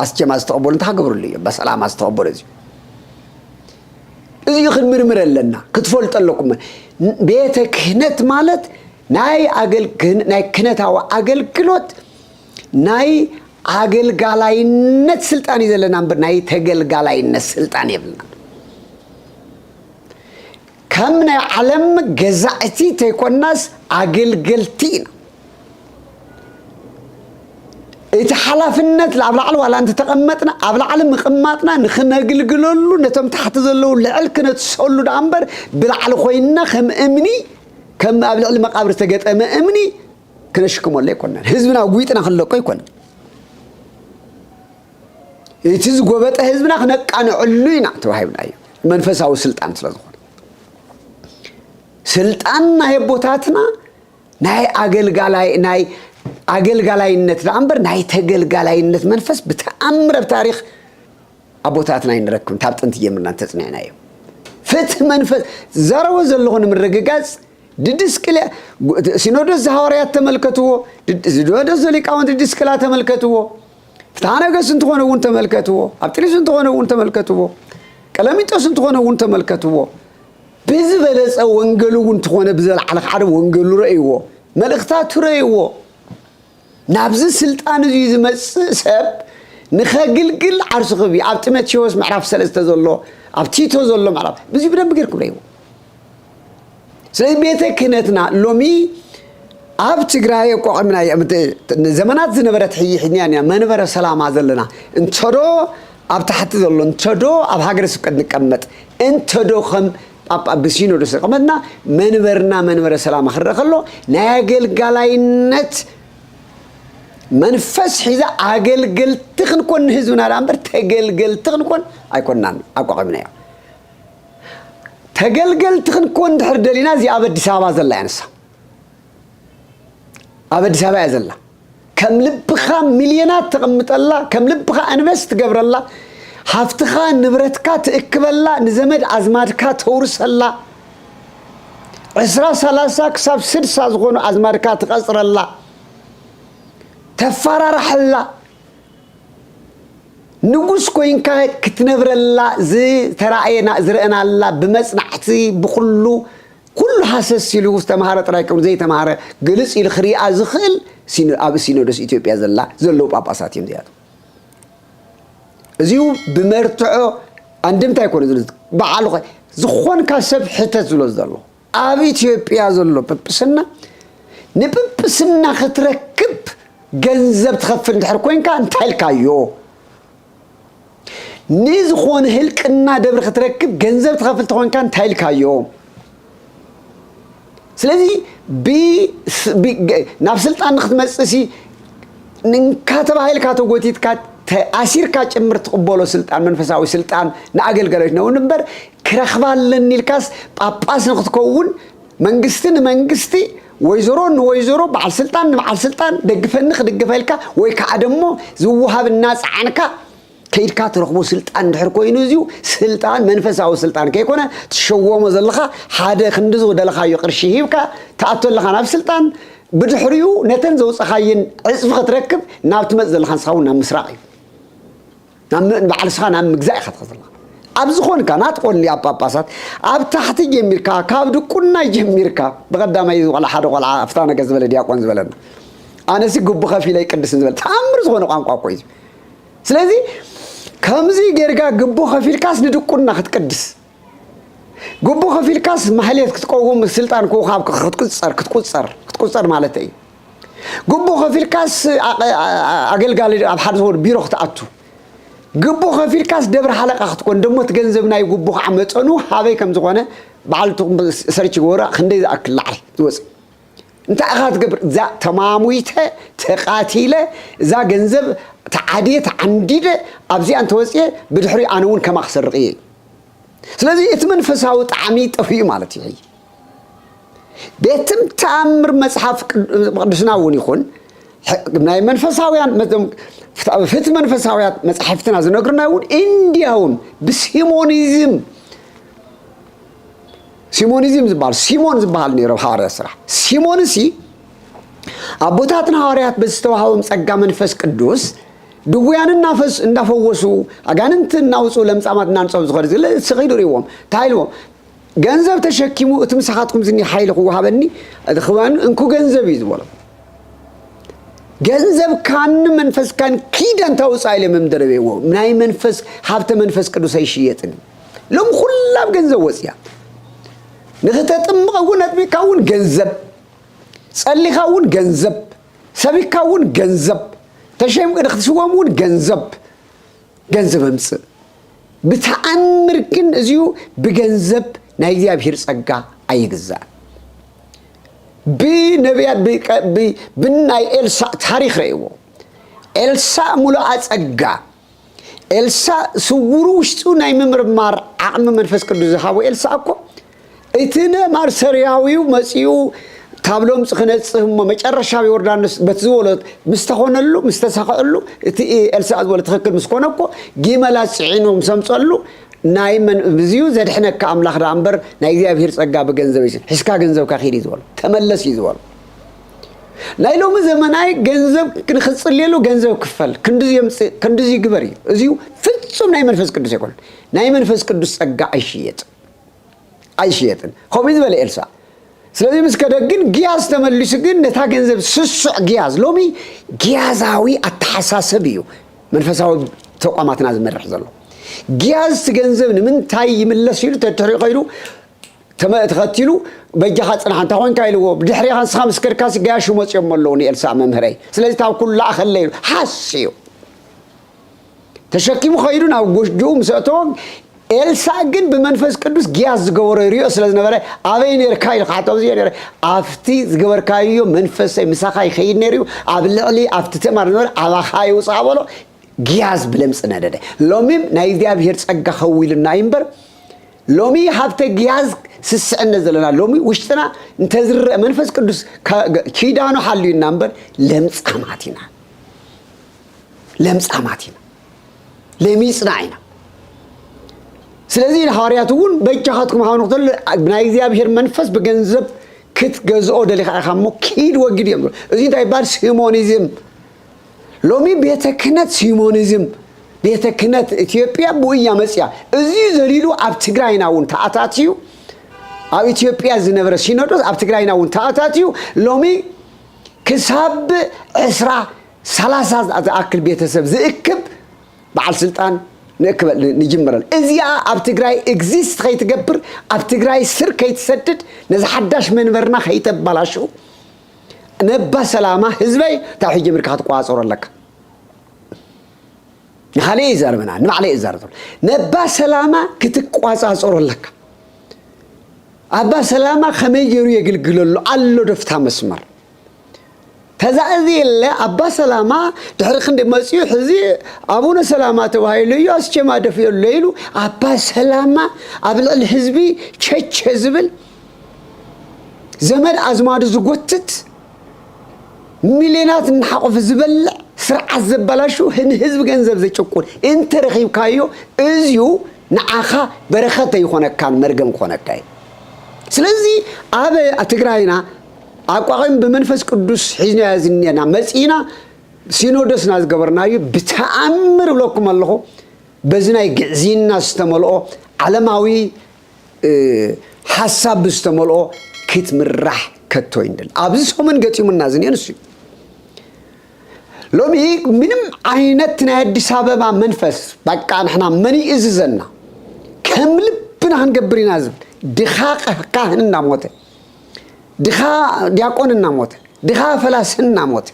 ኣስቸማ ዝተቐበሉ እንታይ ክገብርሉ እዮም? በሰላማ ዝተቐበሉ እዚ። እዚኡ ክንምርምር ኣለና፣ ክትፈልጡ ኣለኩም። ቤተ ክህነት ማለት ናይ ኣገል-፣ ክህን-፣ ናይ ክህነታዊ ኣገልግሎት ናይ ኣገልጋላይነት ስልጣን እዩ ዘለና እምበር ናይ ተገልጋላይነት ስልጣን የብልና። ከም ናይ ዓለም ገዛእቲ ተይኮናስ ኣገልገልቲ ኢና። እቲ ሓላፍነት ኣብ ላዕሊ ዋላ እንተተቐመጥና፣ ኣብ ላዕሊ ምቕማጥና ንኽነግልግለሉ፣ ነቶም ታሕቲ ዘለዉ ልዕል ክነትሰሉ ደኣ እምበር፣ ብላዕሊ ኮይንና ከም እምኒ፣ ከም ኣብ ልዕሊ መቓብር ዝተገጠመ እምኒ ክነሽክመሉ ኣይኮናን። ህዝብና ጒጥና ክንለቆ ኣይኮነን። እቲ ዝጎበጠ ህዝብና ክነቃንዐሉ ኢና ተባሂልና እዩ። መንፈሳዊ ስልጣን ስለ ዝኾነ። ስልጣን ናይ ኣቦታትና ናይ ኣገልጋላይ-፣ ናይ ኣገልጋላይነት ደኣ እምበር ናይ ተገልጋላይነት መንፈስ ብተኣምር ኣብ ታሪኽ ኣቦታትና ኣይንረክብን። ካብ ጥንቲ ጀምርና እንተጽኒዕናዮ። ፍትሒ መንፈስ፣ ዝዛረቦ ዘለኹ ንምርግጋጽ፣ ድድስቅልያ፣ ሲኖዶስ ዘሃዋርያት ተመልከትዎ፣ ድድ-፣ ሲኖዶስ ዘሊቃውንት ድድስቅላ ተመልከትዎ፣ ፍትሐ ነገስት እንተኾነ እውን ተመልከትዎ፣ ኣብ ጥሊስ እንተኾነ እውን ተመልከትዎ፣ ቀለሚጦስ እንተኾነ እውን ተመልከትዎ። ብዝበለጸ ወንጌሉ እውን እንተኾነ ብዝለዓለ ከዓ ወንጌሉ ረእይዎ፣ መልእኽታቱ ረእይዎ። ናብዚ ስልጣን እዚ ዝመጽእ ሰብ ንኸግልግል ዓርሱ ክህብ እዩ። ኣብ ጢሞቴዎስ ምዕራፍ ሰለስተ ዘሎ፣ ኣብ ቲቶ ዘሎ ምዕራፍ፣ ብዙ ብደንብ ጌርኩም ረእይዎ። ስለዚ ቤተ ክህነትና ሎሚ ኣብ ትግራይ ኣቋቒምና፣ ዘመናት ዝነበረት ሕይሕኛ እያ መንበረ ሰላማ ዘለና። እንተዶ ኣብ ታሕቲ ዘሎ፣ እንተዶ ኣብ ሃገረ ስብከት ንቀመጥ፣ እንተዶ ከም ጳጳ ብሲኖዶስ ተቐመጥና መንበርና መንበረ ሰላማ ክረአ ከሎ ናይ ኣገልጋላይነት መንፈስ ሒዛ ኣገልገልቲ ክንኮን ንህዝብና ደኣ እምበር ተገልገልቲ ክንኮን ኣይኮንናን ኣቋቒምናዮ። ተገልገልቲ ክንኮን እንድሕር ደሊና እዚኣ ኣብ ኣዲስ ኣበባ ዘላ እያ ንሳ። ኣብ ኣዲስ ኣበባ እያ ዘላ። ከም ልብኻ ሚልዮናት ተቐምጠላ፣ ከም ልብኻ ኢንቨስት ትገብረላ፣ ሃፍትኻ ንብረትካ ትእክበላ፣ ንዘመድ ኣዝማድካ ተውርሰላ፣ ዕስራ ሰላሳ ክሳብ ስድሳ ዝኾኑ ኣዝማድካ ትቐጽረላ፣ ተፈራርሐላ፣ ንጉስ ኮይንካ ክትነብረላ ዝተራእየና ዝረእናላ ብመጽናዕቲ ብኹሉ ኩሉ ሃሰስ ኢሉ ዝተምሃረ ጥራይ ከም ዘይተምሃረ ግልጽ ኢሉ ክሪኣ ዝኽእል ሲኖ-፣ ኣብ ሲኖዶስ ኢትዮጵያ ዘላ ዘለዉ ጳጳሳት እዮም እዚኣቶም። እዚኡ ብመርትዖ ኣንድምታ ኣይኮነ ዝብሎ፣ በዓሉ ኸ-፣ ዝኾንካ ሰብ ሕተት ዝብሎ ዘሎ። ኣብ ኢትዮጵያ ዘሎ ጵጵስና ንጵጵስና ክትረክብ ገንዘብ ትኸፍል እንድሕር ኮይንካ እንታይ ኢልካዮ? ንዝኾነ ህልቅና ደብሪ ክትረክብ ገንዘብ ትኸፍል ተኾንካ እንታይ ኢልካዮ? ስለዚ ብ-፣ ብ-፣ ገ-፣ ናብ ስልጣን ንክትመጽእ ሲ እንካ ተባሂልካ ተጎቲትካ ተኣሲርካ ጭምር ትቕበሎ ስልጣን፣ መንፈሳዊ ስልጣን ንኣገልጋሎት ነውን እምበር ክረኽባ ኣለኒ ኢልካስ ጳጳስ ንክትከውን መንግስቲ ንመንግስቲ፣ ወይዘሮ ንወይዘሮ፣ በዓል ስልጣን ንበዓል ስልጣን፣ ደግፈኒ ክድግፈ ኢልካ ወይ ከዓ ደሞ ዝወሃብ እናፀዓንካ ከይድካ ትረኽቦ ስልጣን እንድሕር ኮይኑ እዚዩ ስልጣን መንፈሳዊ ስልጣን ከይኮነ ትሸወሞ ዘለኻ ሓደ ክንዲ ዝደለኻዮ ቅርሺ ሂብካ ትኣቶ ኣለኻ ናብ ስልጣን፣ ብድሕሪኡ ነተን ዘውፀኻየን ዕፅፊ ክትረክብ ናብ ትመፅ ዘለኻ ንስኻ እውን ናብ ምስራቕ እዩ። ናብ ም-፣ ንባዕልስኻ ናብ ምግዛእ ኢኻ ትኸድ ዘለኻ። ኣብ ዝኾንካ ናትቆሊ ኣብ ጳጳሳት ኣብ ታሕቲ ጀሚርካ ካብ ድቁና ጀሚርካ ብቐዳማይ እዚ ቆልዓ ሓደ ቆልዓ ኣፍታ ነገር ዝበለ ዲያቆን ዝበለና ኣነሲ ግቡ ከፊለ ይቅድስን ዝበለ ተኣምር ዝኾነ ቋንቋ እኮ እዩ። ስለዚ ከምዚ ጌርካ ግቡ ከፊልካስ ንድቁና ክትቅድስ፣ ግቡ ከፊልካስ ማህሌት ክትቀውም፣ ስልጣን ክውሃብ ክትቁጸር፣ ክትቁጸር፣ ክትቁጸር ማለት እዩ። ግቡ ከፊልካስ ኣ-፣ ኣ-፣ ኣ-፣ ኣገልጋሊ ኣብ ሓደ ዝኾነ ቢሮ ክትኣቱ፣ ግቡ ከፊልካስ ደብረ ሓለቃ ክትኮን ደሞ እቲ ገንዘብ ናይ ጉቡ ከዓ መጠኑ ሃበይ ከም ዝኾነ በዓል ትኹም ሰርች ግበሩ። ክንደይ ዝኣክል ላዕሊ ዝወፅእ እንታይ ኢኻ ትገብር? እዛ ተማሙይተ ተቃቲለ እዛ ገንዘብ ተዓድየ ተዓንዲደ ኣብዚኣ እንተወፅየ ብድሕሪ ኣነ እውን ከማ ክሰርቕ እየ። ስለዚ እቲ መንፈሳዊ ጣዕሚ ጠፊኡ ማለት እዩ። ቤትም ተኣምር መጽሓፍ ቅዱስና እውን ይኹን ናይ መንፈሳውያን ፍት መንፈሳውያን መጽሓፍትና ዝነግርና እውን እንዲያውም ብሲሞኒዝም ሲሞኒዝም ዝበሃል ሲሞን ዝበሃል ነይሩ ኣብ ሓዋርያ ስራሕ። ሲሞን ሲ ኣቦታትና ሃዋርያት በዚ ዝተዋህቦም ጸጋ መንፈስ ቅዱስ ድውያን እናፈስ እንዳፈወሱ ኣጋንንቲ እናውፁ ለምጻማት እናንጾም ዝኾነ ዝለ ስኺዱ ርእዎም እንታይ ኢልዎም ገንዘብ ተሸኪሙ እቲ ምሳኻትኩም ዝኒ ሓይሊ ክወሃበኒ ክበን እንኩ ገንዘብ እዩ ዝበሎ። ገንዘብካን መንፈስካን ኪድ ኣንታ ውፃእ ኢለ መምደረቤዎ ናይ መንፈስ ሃብተ መንፈስ ቅዱስ ኣይሽየጥን። ሎም ኩላ ኣብ ገንዘብ ወፅያ ንክተጥምቐ እውን ኣጥሚቅካ እውን ገንዘብ ጸሊኻ እውን ገንዘብ ሰቢካ እውን ገንዘብ ተሸይምቂ ንክትስዎም እውን ገንዘብ ገንዘብ ኣምፅእ። ብተኣምር ግን እዚዩ ብገንዘብ ናይ እግዚኣብሔር ጸጋ ኣይግዛእን። ብነቢያት ብናይ ኤልሳእ ታሪክ ረእይዎ። ኤልሳእ ሙሉኣ ጸጋ ኤልሳእ ስውሩ ውሽጡ ናይ ምምርማር ዓቕሚ መንፈስ ቅዱስ ዝሃቦ ኤልሳእ እኮ እቲ ነማር ሰሪያዊው መጺኡ ታብሎምፅ ክነጽህ እሞ መጨረሻ ዮርዳኖስ በቲ ዝበሎ ምስ ተኾነሉ ምስ ተሳኽዐሉ እቲ ኤልሳእ ዝበሎ ትኽክል ምስ ኮነ እኮ ጊመላት ፅዒኑ ምስ ኣምፀሉ ናይ መን እዚዩ ዘድሕነካ ኣምላኽ ደኣ እምበር ናይ እግዚኣብሔር ጸጋ ብገንዘብ ኣይስን ሒዝካ ገንዘብካ ኪድ እዩ ዝበሎ ተመለስ እዩ ዝበሎ። ናይ ሎሚ ዘመናይ ገንዘብ ክንክጽልየሉ ገንዘብ ክፈል ክንድዚ የምጽእ ክንድዚ ይግበር እዩ። እዚዩ ፍጹም ናይ መንፈስ ቅዱስ ኣይኮነን። ናይ መንፈስ ቅዱስ ጸጋ ኣይሽየጥ ኣይሽየጥን። ከምኡ ዝበለ ኤልሳ ስለዚ ምስ ከደ ግን ግያዝ ተመሊሱ ግን ነታ ገንዘብ ስሱዕ ግያዝ ሎሚ ግያዛዊ ኣተሓሳሰብ እዩ መንፈሳዊ ተቋማትና ዝመርሕ ዘሎ። ግያዝ እቲ ገንዘብ ንምንታይ ይምለስ ኢሉ ተድሕሪኡ ከይዱ ተመ- ተኸቲሉ በጃኻ ፅናሕ እንታ ኮንካ ኢልዎ ብድሕሪኻ ንስኻ ምስ ከድካሲ ጋያሹ መፅኦም ኣለዉ ንኤልሳእ መምህረይ ስለዚ ታብ ኩሉ ለኣኸለ ኢሉ ሓስዩ ተሸኪሙ ኸይዱ ናብ ጎጆኡ ምስ ኣእተዎ ኤልሳእ ግን ብመንፈስ ቅዱስ ግያዝ ዝገበሮ ይሪኦ ስለ ዝነበረ ኣበይ ነርካ ኢሉ ክሓቶ ኣብዚ ነረ ኣብቲ ዝገበርካዮ መንፈሰይ ምሳኻ ይኸይድ ነይሩ ኣብ ልዕሊ ኣብቲ ትእማር ዝነበረ ኣባኻ ይውፅኣ በሎ። ግያዝ ብለምፂ ነደደ። ሎሚም ናይ እግዚኣብሔር ጸጋ ከዊሉና እዩ እምበር ሎሚ ሃብተ ግያዝ ስስዕነ ዘለና ሎሚ ውሽጥና እንተዝረአ መንፈስ ቅዱስ ኪዳኑ ሓልዩና እምበር ለምጻማት ኢና። ለምጻማት ኢና። ለሚጽና ኢና። ስለዚ ንሃዋርያት እውን በጃኻትኩም ሃው ንክተሉ ናይ እግዚኣብሔር መንፈስ ብገንዘብ ክትገዝኦ ደሊኻ ኢኻ እሞ ኪድ ወግድ እዮም። እዚ እንታይ ይባል ሲሞኒዝም ሎሚ ቤተ ክህነት ሲሞኒዝም ቤተ ክህነት ኢትዮጵያ ብኡ እያ መፅያ። እዚ ዘሊሉ ኣብ ትግራይና እውን ተኣታትዩ ኣብ ኢትዮጵያ ዝነበረ ሲኖዶስ ኣብ ትግራይና እውን ተኣታትዩ ሎሚ ክሳብ ዕስራ ሰላሳ ዝኣክል ቤተሰብ ዝእክብ በዓል ስልጣን ንእክበል ንጅምረል። እዚኣ ኣብ ትግራይ ኤግዚስት ከይትገብር ኣብ ትግራይ ስር ከይትሰድድ ነዚ ሓዳሽ መንበርና ከይተባላሽው ነባ ሰላማ ህዝበይ ካብ ሕጂ ምርካ ክትቋፀሮ ኣለካ። ንኻልእ ይዛረበና ንባዕለ ይዛረብ ነባ ሰላማ ክትቋፃፀሮ ኣለካ። ኣባ ሰላማ ከመይ ገይሩ የግልግለሉ ኣሎ ዶፍታ መስመር ተዛእዚ የለ ኣባ ሰላማ ድሕሪ ክንዲ መፅኡ ሕዚ ኣቡነ ሰላማ ተባሂሉ እዩ ኣስቸማ ደፍዮ ኣሎ ኢሉ ኣባ ሰላማ ኣብ ልዕሊ ህዝቢ ቸቸ ዝብል ዘመድ ኣዝማዱ ዝጎትት ሚልዮናት እናሓቆፈ ዝበልዕ ስርዓት ዘበላሹ ንህዝቢ ገንዘብ ዘጭቁን እንተረኺብካዮ እዚዩ ንዓኻ በረኸት ኣይኾነካን መርገም ክኾነካ እዩ። ስለዚ ኣብ ትግራይና ኣቋቒም ብመንፈስ ቅዱስ ሒዝናዮ ዝኒና መፂና ሲኖዶስና ዝገበርናዩ ብተኣምር እብለኩም ኣለኹ በዚ ናይ ግዕዝይና ዝተመልኦ ዓለማዊ ሓሳብ ብዝተመልኦ ክትምራሕ ከቶ ይንደል ኣብዚ ሰሙን ገጢሙና ዝኒኦ ንሱ እዩ። ሎሚ ምንም ዓይነት ናይ ኣዲስ ኣበባ መንፈስ በቃ ንሕና መን ይእዝዘና ከም ልብና ክንገብር ኢና ዝብል ድኻ ካህን እናሞተ ድኻ ዲያቆን እናሞተ ድኻ ፈላሲ እናሞተ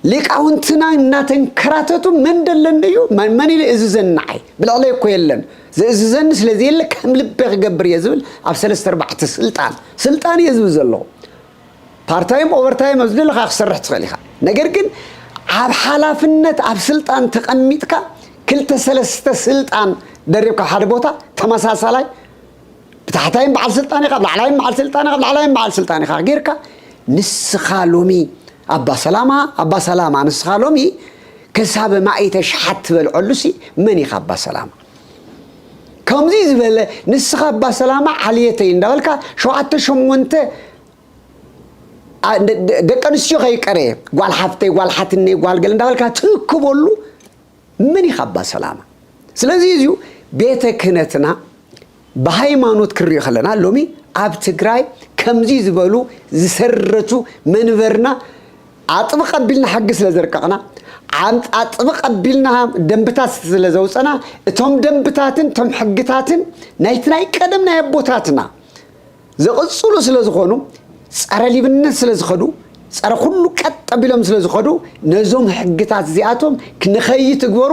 ሊቃውንትና እናተንከራተቱ መን ደለኒ እዩ? መን መን ኢሉ እዝዘኒ ንዓይ? ብልዕለይ እኮ የለን። ዝእዝዘኒ ስለዘየለ ከም ልበ ክገብር እየ ዝብል ኣብ ሰለስተ ኣርባዕተ ስልጣን፣ ስልጣን እየ ዝብል ዘለኹ። ፓርታይም ኦቨርታይም ኣብ ዝደለኻ ክሰርሕ ትኽእል ኢኻ። ነገር ግን ኣብ ሓላፍነት ኣብ ስልጣን ተቐሚጥካ ክልተ ሰለስተ ስልጣን ደሪብካ ሓደ ቦታ ተመሳሳላይ ብታሕታይም በዓል ስልጣን ኢኻ፣ ብላዕላይም በዓል ስልጣን ኢኻ፣ ብላዕላይም በዓል ስልጣን ኢኻ ጌርካ ንስኻ ሎሚ ኣባ ሰላማ ኣባ ሰላማ ንስኻ ሎሚ ከሳበ ማእተ ሸሓት ትበልዐሉሲ መን ኢኻ ኣባ ሰላማ? ከምዚ ዝበለ ንስኻ ኣባ ሰላማ ዓልየተይ እንዳበልካ ሸውዓተ ሸሞንተ ኣ- ደ- ደ- ደቂ ኣንስትዮ ከይቀረየ ጓል ሓፍተይ ጓል ሓትነይ ጓል ገለ እንዳበልካ ትእክበሉ መን ኢኻ ኣባ ሰላማ? ስለዚ እዩ ቤተ ክህነትና ብሃይማኖት ክሪኦ ከለና ሎሚ ኣብ ትግራይ ከምዚ ዝበሉ ዝሰረቱ መንበርና ኣጥብቕ ኣቢልና ሕጊ ስለ ዘርቀቕና ዓም- ኣጥብቕ ኣቢልና ደንብታት ስለ ዘውፀና እቶም ደንብታትን እቶም ሕግታትን ናይቲ ናይ ቀደም ናይ ኣቦታትና ዘቕጽሉ ስለ ዝኾኑ ጸረ ሊብነት ስለ ዝኸዱ ጸረ ኩሉ ቀጥ ኣቢሎም ስለ ዝኸዱ ነዞም ሕግታት እዚኣቶም ንኸይትግበሩ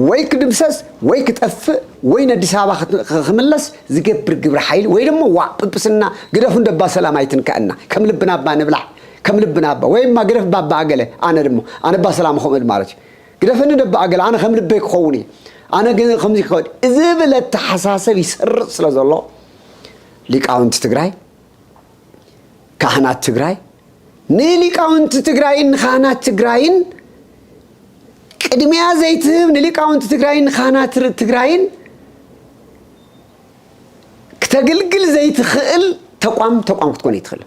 ወይ ክድምሰስ ወይ ክጠፍእ ወይ ንኣዲስ ኣበባ ክት- ክምለስ ዝገብር ግብረ ሓይሊ ወይ ደሞ ዋዕ ጵጵስና ግደፉ እንደ ኣባ ሰላማ ኣይትንከአና ከም ልብና ኣባ ንብላዕ ከም ልብና ኣባ ወይ እማ ግደፍ ባባ ኣገለ ኣነ ደሞ ኣነ ኣባ ሰላማ ከምኡ እል ማለት እዩ ግደፈኒ እንደ ኣባ ኣገለ ኣነ ከም ልበይ ክኸውን እዩ ኣነ ግን ከምዚ ክኸውን ዝብል ኣተሓሳሰብ ይሰርጽ ስለ ዘሎ ሊቃውንቲ ትግራይ ካህናት ትግራይ ንሊቃውንቲ ትግራይን ንካህናት ትግራይን ቅድሚያ ዘይትህብ ንሊቃውንቲ ትግራይን ንካህናት ትግራይን ክተግልግል ዘይትኽእል ተቋም ተቋም ክትኮን ይትኽእል።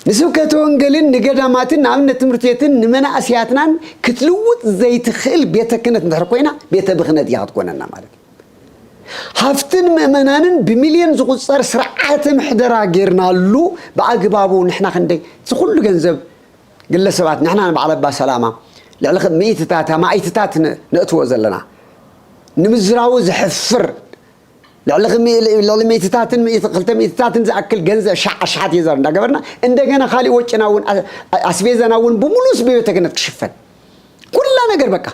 ንስብከተ ወንጌልን ንገዳማትን ንኣብነት ትምህርቲ ቤትን ንመናእስያትናን ክትልውጥ ዘይትኽእል ቤተ ክህነት እንድሕር ኮይና ቤተ ብኽነት እያ ክትኮነና ማለት እዩ። ሃፍትን ምእመናንን ብሚልዮን ዝቑጸር ስርዓተ ምሕደራ ጌርናሉ ብኣግባቡ ንሕና ክንደይ እዚ ኩሉ ገንዘብ ግለሰባት ንሕና ንበዓል ኣባ ሰላማ ልዕሊ ኽ- ሚእትታት ኣማኢትታት ን- ነእትዎ ዘለና ንምዝራቡ ዘሕፍር ልዕሊ ኽሚ- ልዕሊ ሚእትታትን ሚእቲ- ክልተ ሚእትታትን ዝኣክል ገንዘብ ሻዕ ኣሽሓት የዛር እንዳገበርና እንደገና ካሊእ ወጭና እውን ኣ- ኣስቤዛና እውን ብምሉስ ብቤተ ክህነት ክሽፈን ኩላ ነገር በቃ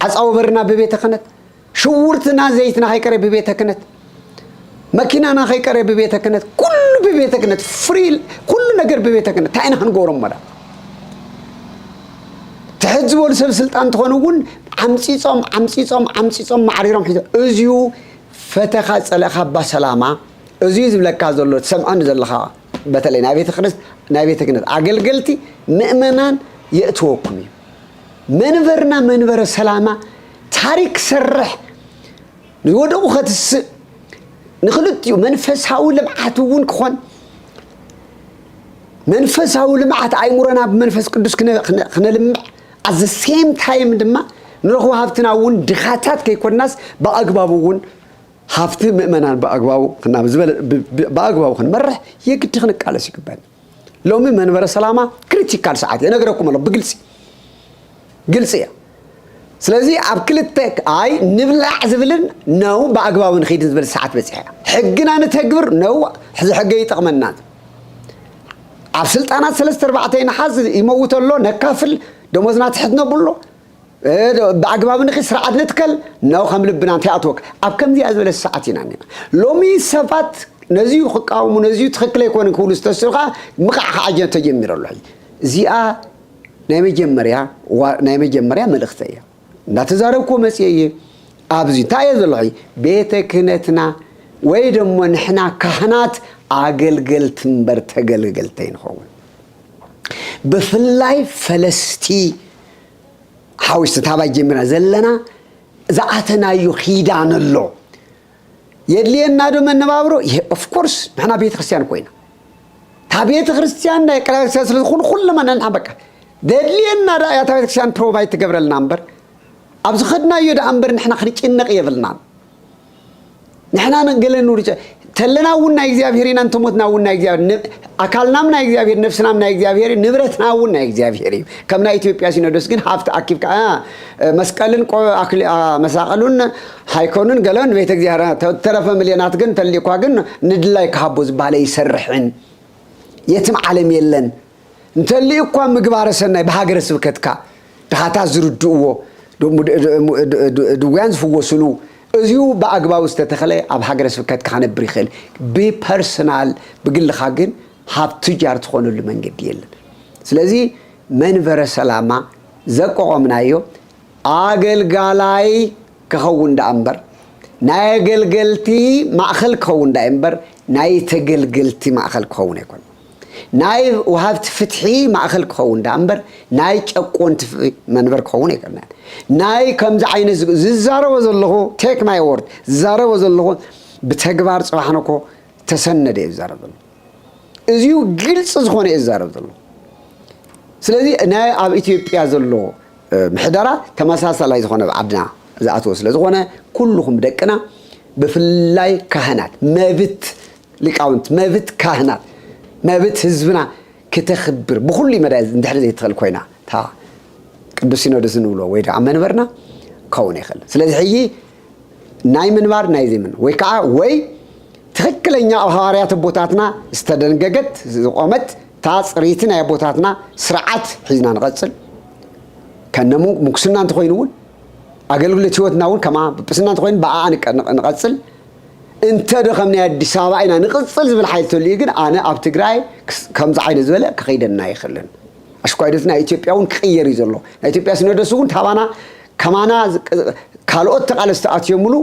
ዓፃዊ በርና ብቤተ ክህነት ሽውርትና ዘይትና ከይቀረ ብቤተ ክህነት መኪናና ከይቀረ ብቤተ ክህነት ኩሉ ብቤተ ክህነት ፍሪ ኩሉ ነገር ብቤተ ክህነት እንታይ ኢና ክንገብሮም መዳ ትሕት ዝበሉ ሰብ ስልጣን እንትኾኑ እውን ዓምፂፆም ዓምፂፆም ዓምፂፆም ማዕሪሮም ሒዞም እዚዩ ፈተኻ ፀለእኻ ኣባ ሰላማ እዚዩ ዝብለካ ዘሎ ትሰምዖኒ ዘለኻ በተለይ ናይ ቤተ ክርስት ናይ ቤተ ክህነት ኣገልገልቲ ምእመናን የእትወኩም እዩ መንበርና መንበረ ሰላማ ታሪክ ክሰርሕ ንወደቑ ከትስእ ንክልቲኡ መንፈሳዊ ልምዓት እውን ክኾን መንፈሳዊ ልምዓት ኣይምሮና ብመንፈስ ቅዱስ ክነ- ክነ- ክነልምዕ ኣዘ ሴም ታይም ድማ ንረኽቦ ሃብትና እውን ድኻታት ከይኮንናስ ብኣግባቡ እውን ሃፍቲ ምእመናን ብኣግባቡ ክና- ዝበለ- ብ- ብ- ብኣግባቡ ክንመርሕ የግዲ ክንቃለስ ይግበን ሎሚ መንበረ ሰላማ ክሪቲካል ሰዓት እየ ነገረኩም ኣሎ ብግልፂ ግልፂ እያ ስለዚ ኣብ ክልተ ኣይ ንብላዕ ዝብልን ነው ብኣግባቡ ንኸይድን ዝብል ሰዓት በፂሐ እያ ሕግና ንተግብር ነው ሕዚ ሕገ ይጠቕመና ኣብ ስልጣናት ሰለስተ ኣርባዕተ ይንሓዝ ይመውት ኣሎ ነካፍል ደሞዝና ትሕት ነብሎ ብኣግባቡ ንኺ ስርዓት ንትከል ነው ከም ልብና እንታይ ኣትወክ ኣብ ከምዚኣ ዝበለ ሰዓት ኢና ኒና ሎሚ ሰባት ነዚዩ ክቃወሙ ነዚዩ ትኽክል ኣይኮነን ክብሉ ዝተስሩ ከዓ ምቃዕ ከዓ ተጀሚሩ ኣሎ እዚኣ ናይ መጀመርያ ዋ- ናይ መጀመርያ መልእኽተ እያ እንዳተዛረብኩ መፅየ እየ ኣብዚ እንታይ እየ ዘለኹ ቤተ ክህነትና ወይ ደሞ ንሕና ካህናት ኣገልገልቲ እምበር ተገልገልቲ ኣይንኸውን ብፍላይ ፈለስቲ ሓዊስቲ ታባይ ጀሚርና ዘለና ዝኣተናዮ ኺዳን ኣሎ የድልየና ዶ መነባብሮ ኦፍኮርስ ንሕና ቤተክርስትያን ኮይና እታ ቤተክርስትያን ናይ ቀዳመ ክርስትያን ስለዝኾኑ ኩለማ ንሕና በቃ ዘድልየና ዳ እያ እታ ቤተክርስትያን ፕሮቫይድ ትገብረልና እምበር ኣብ ዝኸድናዮ ዳ እምበር ንሕና ክንጭነቕ የብልናን ንሕና ንገለ ንውርጨ ተለና እውን ናይ እግዚኣብሔር ኢና እንተሞትና እውን ናይ እግዚኣብሔር ኣካልናም ናይ እግዚኣብሔር ነፍስናም ናይ እግዚኣብሔር እዩ ንብረትና እውን ናይ እግዚኣብሔር እዩ ከም ናይ ኢትዮጵያ ሲኖዶስ ግን ሃፍቲ ኣኪብካ መስቀልን መሳቀሉን ሃይኮኑን ገለን ቤተ እግዚኣብሔር ተረፈ ሚልዮናት ግን ተልኳ ግን ንድላይ ክሃቦ ዝበሃለ ይሰርሕን የትም ዓለም የለን እንተልዩ እኳ ምግባረ ሰናይ ብሃገረ ስብከትካ ድኻታት ዝርድእዎ፣ ድውያን ዝፍወስሉ፣ እዚኡ ብኣግባቡ ዝተተኸለ ኣብ ሃገረ ስብከትካ ከነብር ይኽእል። ብፐርሰናል፣ ብግልኻ ግን ሃብ ቱጃር ትኾነሉ መንገዲ የለን። ስለዚ መንበረ ሰላማ ዘቋቋምናዮ ኣገልጋላይ ክኸውን ደኣ እምበር፣ ናይ ኣገልገልቲ ማእኸል ክኸውን ደኣ እምበር፣ ናይ ተገልገልቲ ማእኸል ክኸውን ኣይኮነን። ናይ ወሃብቲ ፍትሒ ማእኸል ክኸውን ደኣ እምበር፣ ናይ ጨቆንቲ ፍ-፣ መንበር ክኸውን ኣይኮነን። ናይ ከምዚ ዓይነት ዝ-፣ ዝዛረቦ ዘለኹ፣ take my word፣ ዝዛረቦ ዘለኹ ብተግባር ጽባሕ ነኮ ተሰነደ እየ ዝዛረብ ዘለኹ። እዚዩ ግልፂ ዝኾነ እየ ዝዛረብ ዘለኹ። ስለዚ ናይ ኣብ ኢትዮጵያ ዘሎ፣ እ፣ ምሕደራ ተመሳሳላይ ዝኾነ ኣብ ዓድና ዝኣተወ ስለ ዝኾነ፣ ኩልኹም ደቅና፣ ብፍላይ ካህናት፣ መብት ሊቃውንት፣ መብት ካህናት፣ መብት ህዝብና ክተኽብር ብኹሉ መዳይ እንድሕር ዘይትኽእል ኮይና፣ እታ ቅዱስ ሲኖዶስ እንብሎ ወይ ከዓ መንበርና ክኸውን ይኽእል። ስለዚ ሕጂ ናይ ምንባር ናይ ዘይምንባር ወይ ከዓ ወይ ትኽክለኛ ኣብ ሃዋርያት ኣቦታትና ዝተደንገገት ዝቆመት እታ ጽርይቲ ናይ ኣቦታትና ስርዓት ሒዝና ንቐጽል። ከነ ሙ-፣ ምንኩስና እንተኾይኑ እውን ኣገልግሎት ህይወትና እውን ከማ ጵጵስና እንተኾይኑ ብኣኣ ንቀ-፣ ንቀ-፣ ንቐጽል። እንተ ዶ ከም ናይ ኣዲስ ኣበባ ኢና ንቕጽል ዝብል ሓይሊ ተልዩ ግን ኣነ ኣብ ትግራይ ክስ-፣ ከምዚ ዓይነት ዝበለ ክኸይደና ኣይኽእልን። ኣሽኳይዶት ናይ ኢትዮጵያ እውን ክቕየር እዩ ዘሎ። ናይ ኢትዮጵያ ሲኖዶስ እውን ታባና ከማና ዝ-፣ ካልኦት ተቓለስቲ ኣትዮምሉ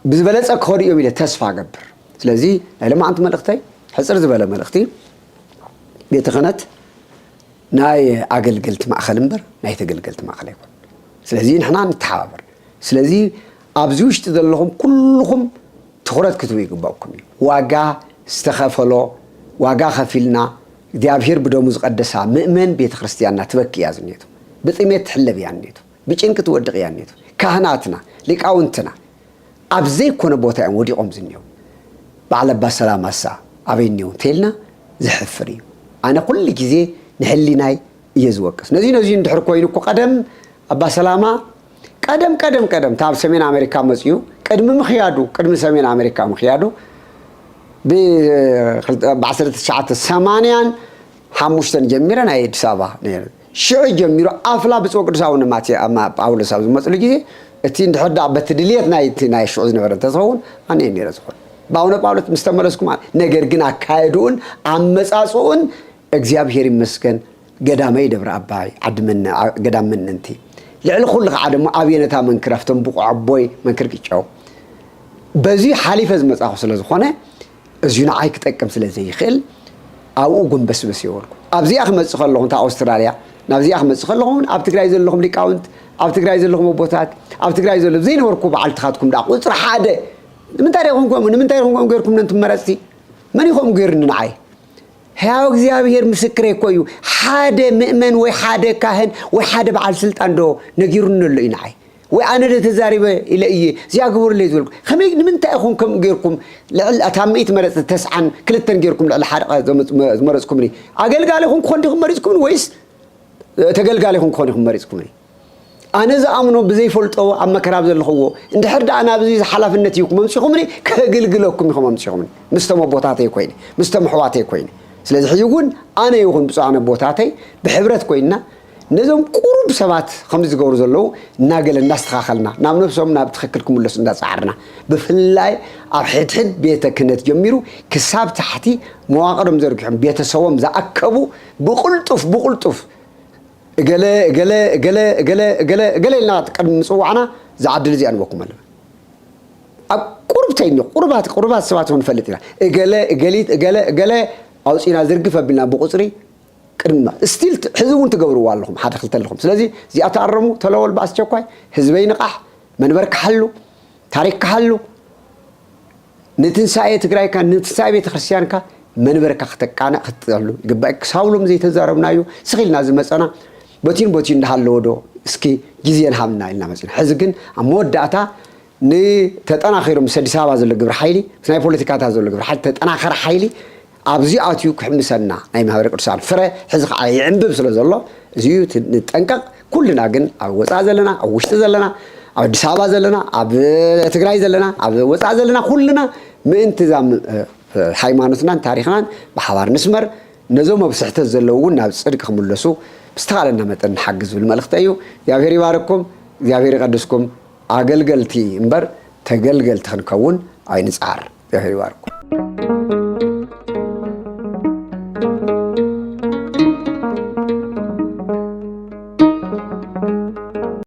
ብዝበለጸ ክኸዱ እዮም ኢለ ተስፋ እገብር። ስለዚ ናይ ሎማዓንቲ መልእኽተይ ሕጽር ዝበለ መልእኽቲ፣ ቤተ ክህነት ናይ ኣገልገልቲ ማእኸል እምበር ናይ ተገልገልቲ ማእኸል ኣይኮን። ስለዚ ንሕና ንተሓባበር። ስለዚ ኣብዚ ውሽጢ ዘለኹም ኩልኹም ትኹረት ክትህቡ ይግባእኩም እዩ። ዋጋ ዝተኸፈሎ፣ ዋጋ ከፊልና፣ እግዚኣብሔር ብደሙ ዝቐደሳ ምእመን ቤተ ክርስቲያንና ትበኪ እያ ዝኔቱ። ብጥሜት ትሕለብ እያ ኔቱ። ብጭንቂ ትወድቕ እያ ኔቱ። ካህናትና፣ ሊቃውንትና፣ ኣብ ዘይኮነ ቦታ እዮም ወዲቖም ዝኒሄው። በዓል ኣባ ሰላማሳ ኣበይ እኒሄው እንተኢልና ዘሕፍር እዩ። ኣነ ኩሉ ግዜ ንሕሊናይ እየ ዝወቅስ። ነዚ ነዚ እንድሕር ኮይኑ እኮ ቀደም ኣባ ሰላማ ቀደም ቀደም ቀደም ካብ ሰሜን ኣሜሪካ መፅኡ ቅድሚ ምኽያዱ ቅድሚ ሰሜን ኣሜሪካ ምኽያዱ ብ ዓሰርተ ትሽዓተ ሰማንያን ሓሙሽተን ጀሚረ ናይ ኣዲስ ኣበባ ነይረ። ሽዑ ጀሚሩ ኣፍላ ብፁዕ ቅዱስ ኣቡነ ማቴ-፣ ኣማ-፣ ጳውሎስ ኣብ ዝመፅሉ ግዜ እቲ እንድሕር ደኣ በቲ ድልየት ናይ እቲ ናይ ሽዑ ዝነበረ እንተዝኸውን ኣነ እየ ነይረ ዝኾነ። ብኣቡነ ጳውሎስ ምስ ተመለስኩ ማለት፣ ነገር ግን ኣካየድኡን ኣመፃፅኡን እግዚኣብሔር ይመስገን ገዳመይ ደብረ ኣባይ ዓዲ መነ-፣ ዓ-፣ ገዳም መነንቲ ልዕሊ ኩሉ ከዓ ድማ ኣብየነታ መንክር ኣብቶም ብቑዕ ኣቦይ መንክር ቅጫው በዚ ሓሊፈ ዝመፃኹ ስለ ዝኾነ እዚዩ ንዓይ ክጠቅም ስለ ዘይኽእል ኣብኡ ጎንበስበስ የበልኩ። ኣብዚኣ ክመፅእ ከለኹ እንታ ኣውስትራልያ ናብዚኣ ክመፅእ ከለኹ እውን ኣብ ትግራይ ዘለኹም ሊቃውንት፣ ኣብ ትግራይ ዘለኹም ኣቦታት፣ ኣብ ትግራይ ዘሎ ዘይነበርኩ በዓል ትኻትኩም ደኣ ቁፅሪ ሓደ ንምንታይ ደ ይኹን ከምኡ ንምንታይ ይኹን ከምኡ ገይርኩም ነንቲ መረፅቲ መን ይኹም ገይሩኒ ንዓይ? ሕያው እግዚኣብሔር ምስክረይ እኮ እዩ። ሓደ ምእመን ወይ ሓደ ካህን ወይ ሓደ በዓል ስልጣን ዶ ነጊሩኒ ኣሎ እዩ ንዓይ? ወይ ኣነ ዶ ተዛሪበ ኢለ እየ እዚኣ ግበሩለይ ዝበልኩ? ከመይ ንምንታይ ኢኹም ከምኡ ጌርኩም ልዕሊ እታ ሚእቲ መረፅቲ ተስዓን ክልተን ጌርኩም ልዕሊ ሓደ ዝመረፅኩምኒ? ኣገልጋሊ ኢኹም ክኾን ዲኹም መሪፅኩምኒ ወይስ ተገልጋሊ ኢኹም ክኾን ኢኹም መሪፅኩምኒ? ኣነ ዝኣምኖ ብዘይፈልጦ ኣብ መከራ ኣብ ዘለኽዎ እንድሕር ደኣ ናብዚ ሓላፍነት እዩ መምፂኹምኒ ከግልግለኩም ኢኹም መምፂኹምኒ ምስቶም ኣቦታተይ ኮይነ ምስቶም ኣሕዋተይ ኮይነ። ስለዚ ሕጂ እውን ኣነ ይኹን ብፁዓን ኣቦታተይ ብሕብረት ኮይንና ነዞም ቁሩብ ሰባት ከምዚ ዝገብሩ ዘለዉ እናገለ እናስተኻኸልና ናብ ነብሶም ናብ ትኽክል ክምለሱ እንዳፀዓርና ብፍላይ ኣብ ሕድሕድ ቤተ ክህነት ጀሚሩ ክሳብ ታሕቲ መዋቕሮም ዘርጊሖም ቤተሰቦም ዝኣከቡ ብቕልጡፍ ብቕልጡፍ እገለ እገለ እገለ እገለ እገለ እገለ ኢልና ቅድሚ ምፅዋዕና እዛ ዓዲ እዚኣ ንበኩም ኣለና። ኣብ ቁሩብ ተይኒ ቁሩባት ቁሩባት ሰባት ንፈልጥ ኢና። እገለ እገሊት እገለ እገለ ኣውፂና ዝርግፍ ኣቢልና ብቁፅሪ ቅድሚ ስቲል ሕዚ እውን ትገብርዎ ኣለኹም ሓደ ክልተ ኣለኹም። ስለዚ እዚኣ ተኣረሙ ተለወል ብኣስቸኳይ ህዝበይ ንቓሕ መንበርካ ሓሉ ታሪክካ ሓሉ ንትንሳኤ ትግራይካ ንትንሳኤ ቤተክርስትያንካ መንበርካ ክተቃንዕ ክትጠሉ ይግባእ። ክሳብ ሎም ዘይተዛረብናዮ ስኺልና ዝመፀና በቲን በቲን እንዳሃለዎ ዶ እስኪ ግዜ ንሃብና ኢልና መፅና። ሕዚ ግን ኣብ መወዳእታ ንተጠናኺሩ ምስ ኣዲስ ኣበባ ዘሎ ግብረ ሓይሊ ምስ ናይ ፖለቲካታት ዘሎ ግብረ ሓይሊ ተጠናኸረ ሓይሊ ኣብዚ ኣትዩ ክሕምሰና ናይ ማህበረ ቅዱሳን ፍረ ሕዚ ከዓ ይዕንብብ ስለ ዘሎ እዚዩ እቲ ንጠንቀቕ። ኩልና ግን ኣብ ወፃኢ ዘለና ኣብ ውሽጢ ዘለና ኣብ ኣዲስ ኣበባ ዘለና ኣብ ትግራይ ዘለና ኣብ ወፃኢ ዘለና ኩልና ምእንቲ እዛ ሃይማኖትናን ታሪኽናን ብሓባር ንስመር። ነዞም ኣብ ስሕተት ዘለዉ እውን ናብ ጽድቂ ክምለሱ ብዝተኻለና መጠን ንሓግዝ ዝብል መልእኽቲ እዩ። እግዚኣብሔር ይባርኩም፣ እግዚኣብሔር ይቐድስኩም። ኣገልገልቲ እምበር ተገልገልቲ ክንከውን ኣይንጽዓር። እግዚኣብሔር ይባርኩም።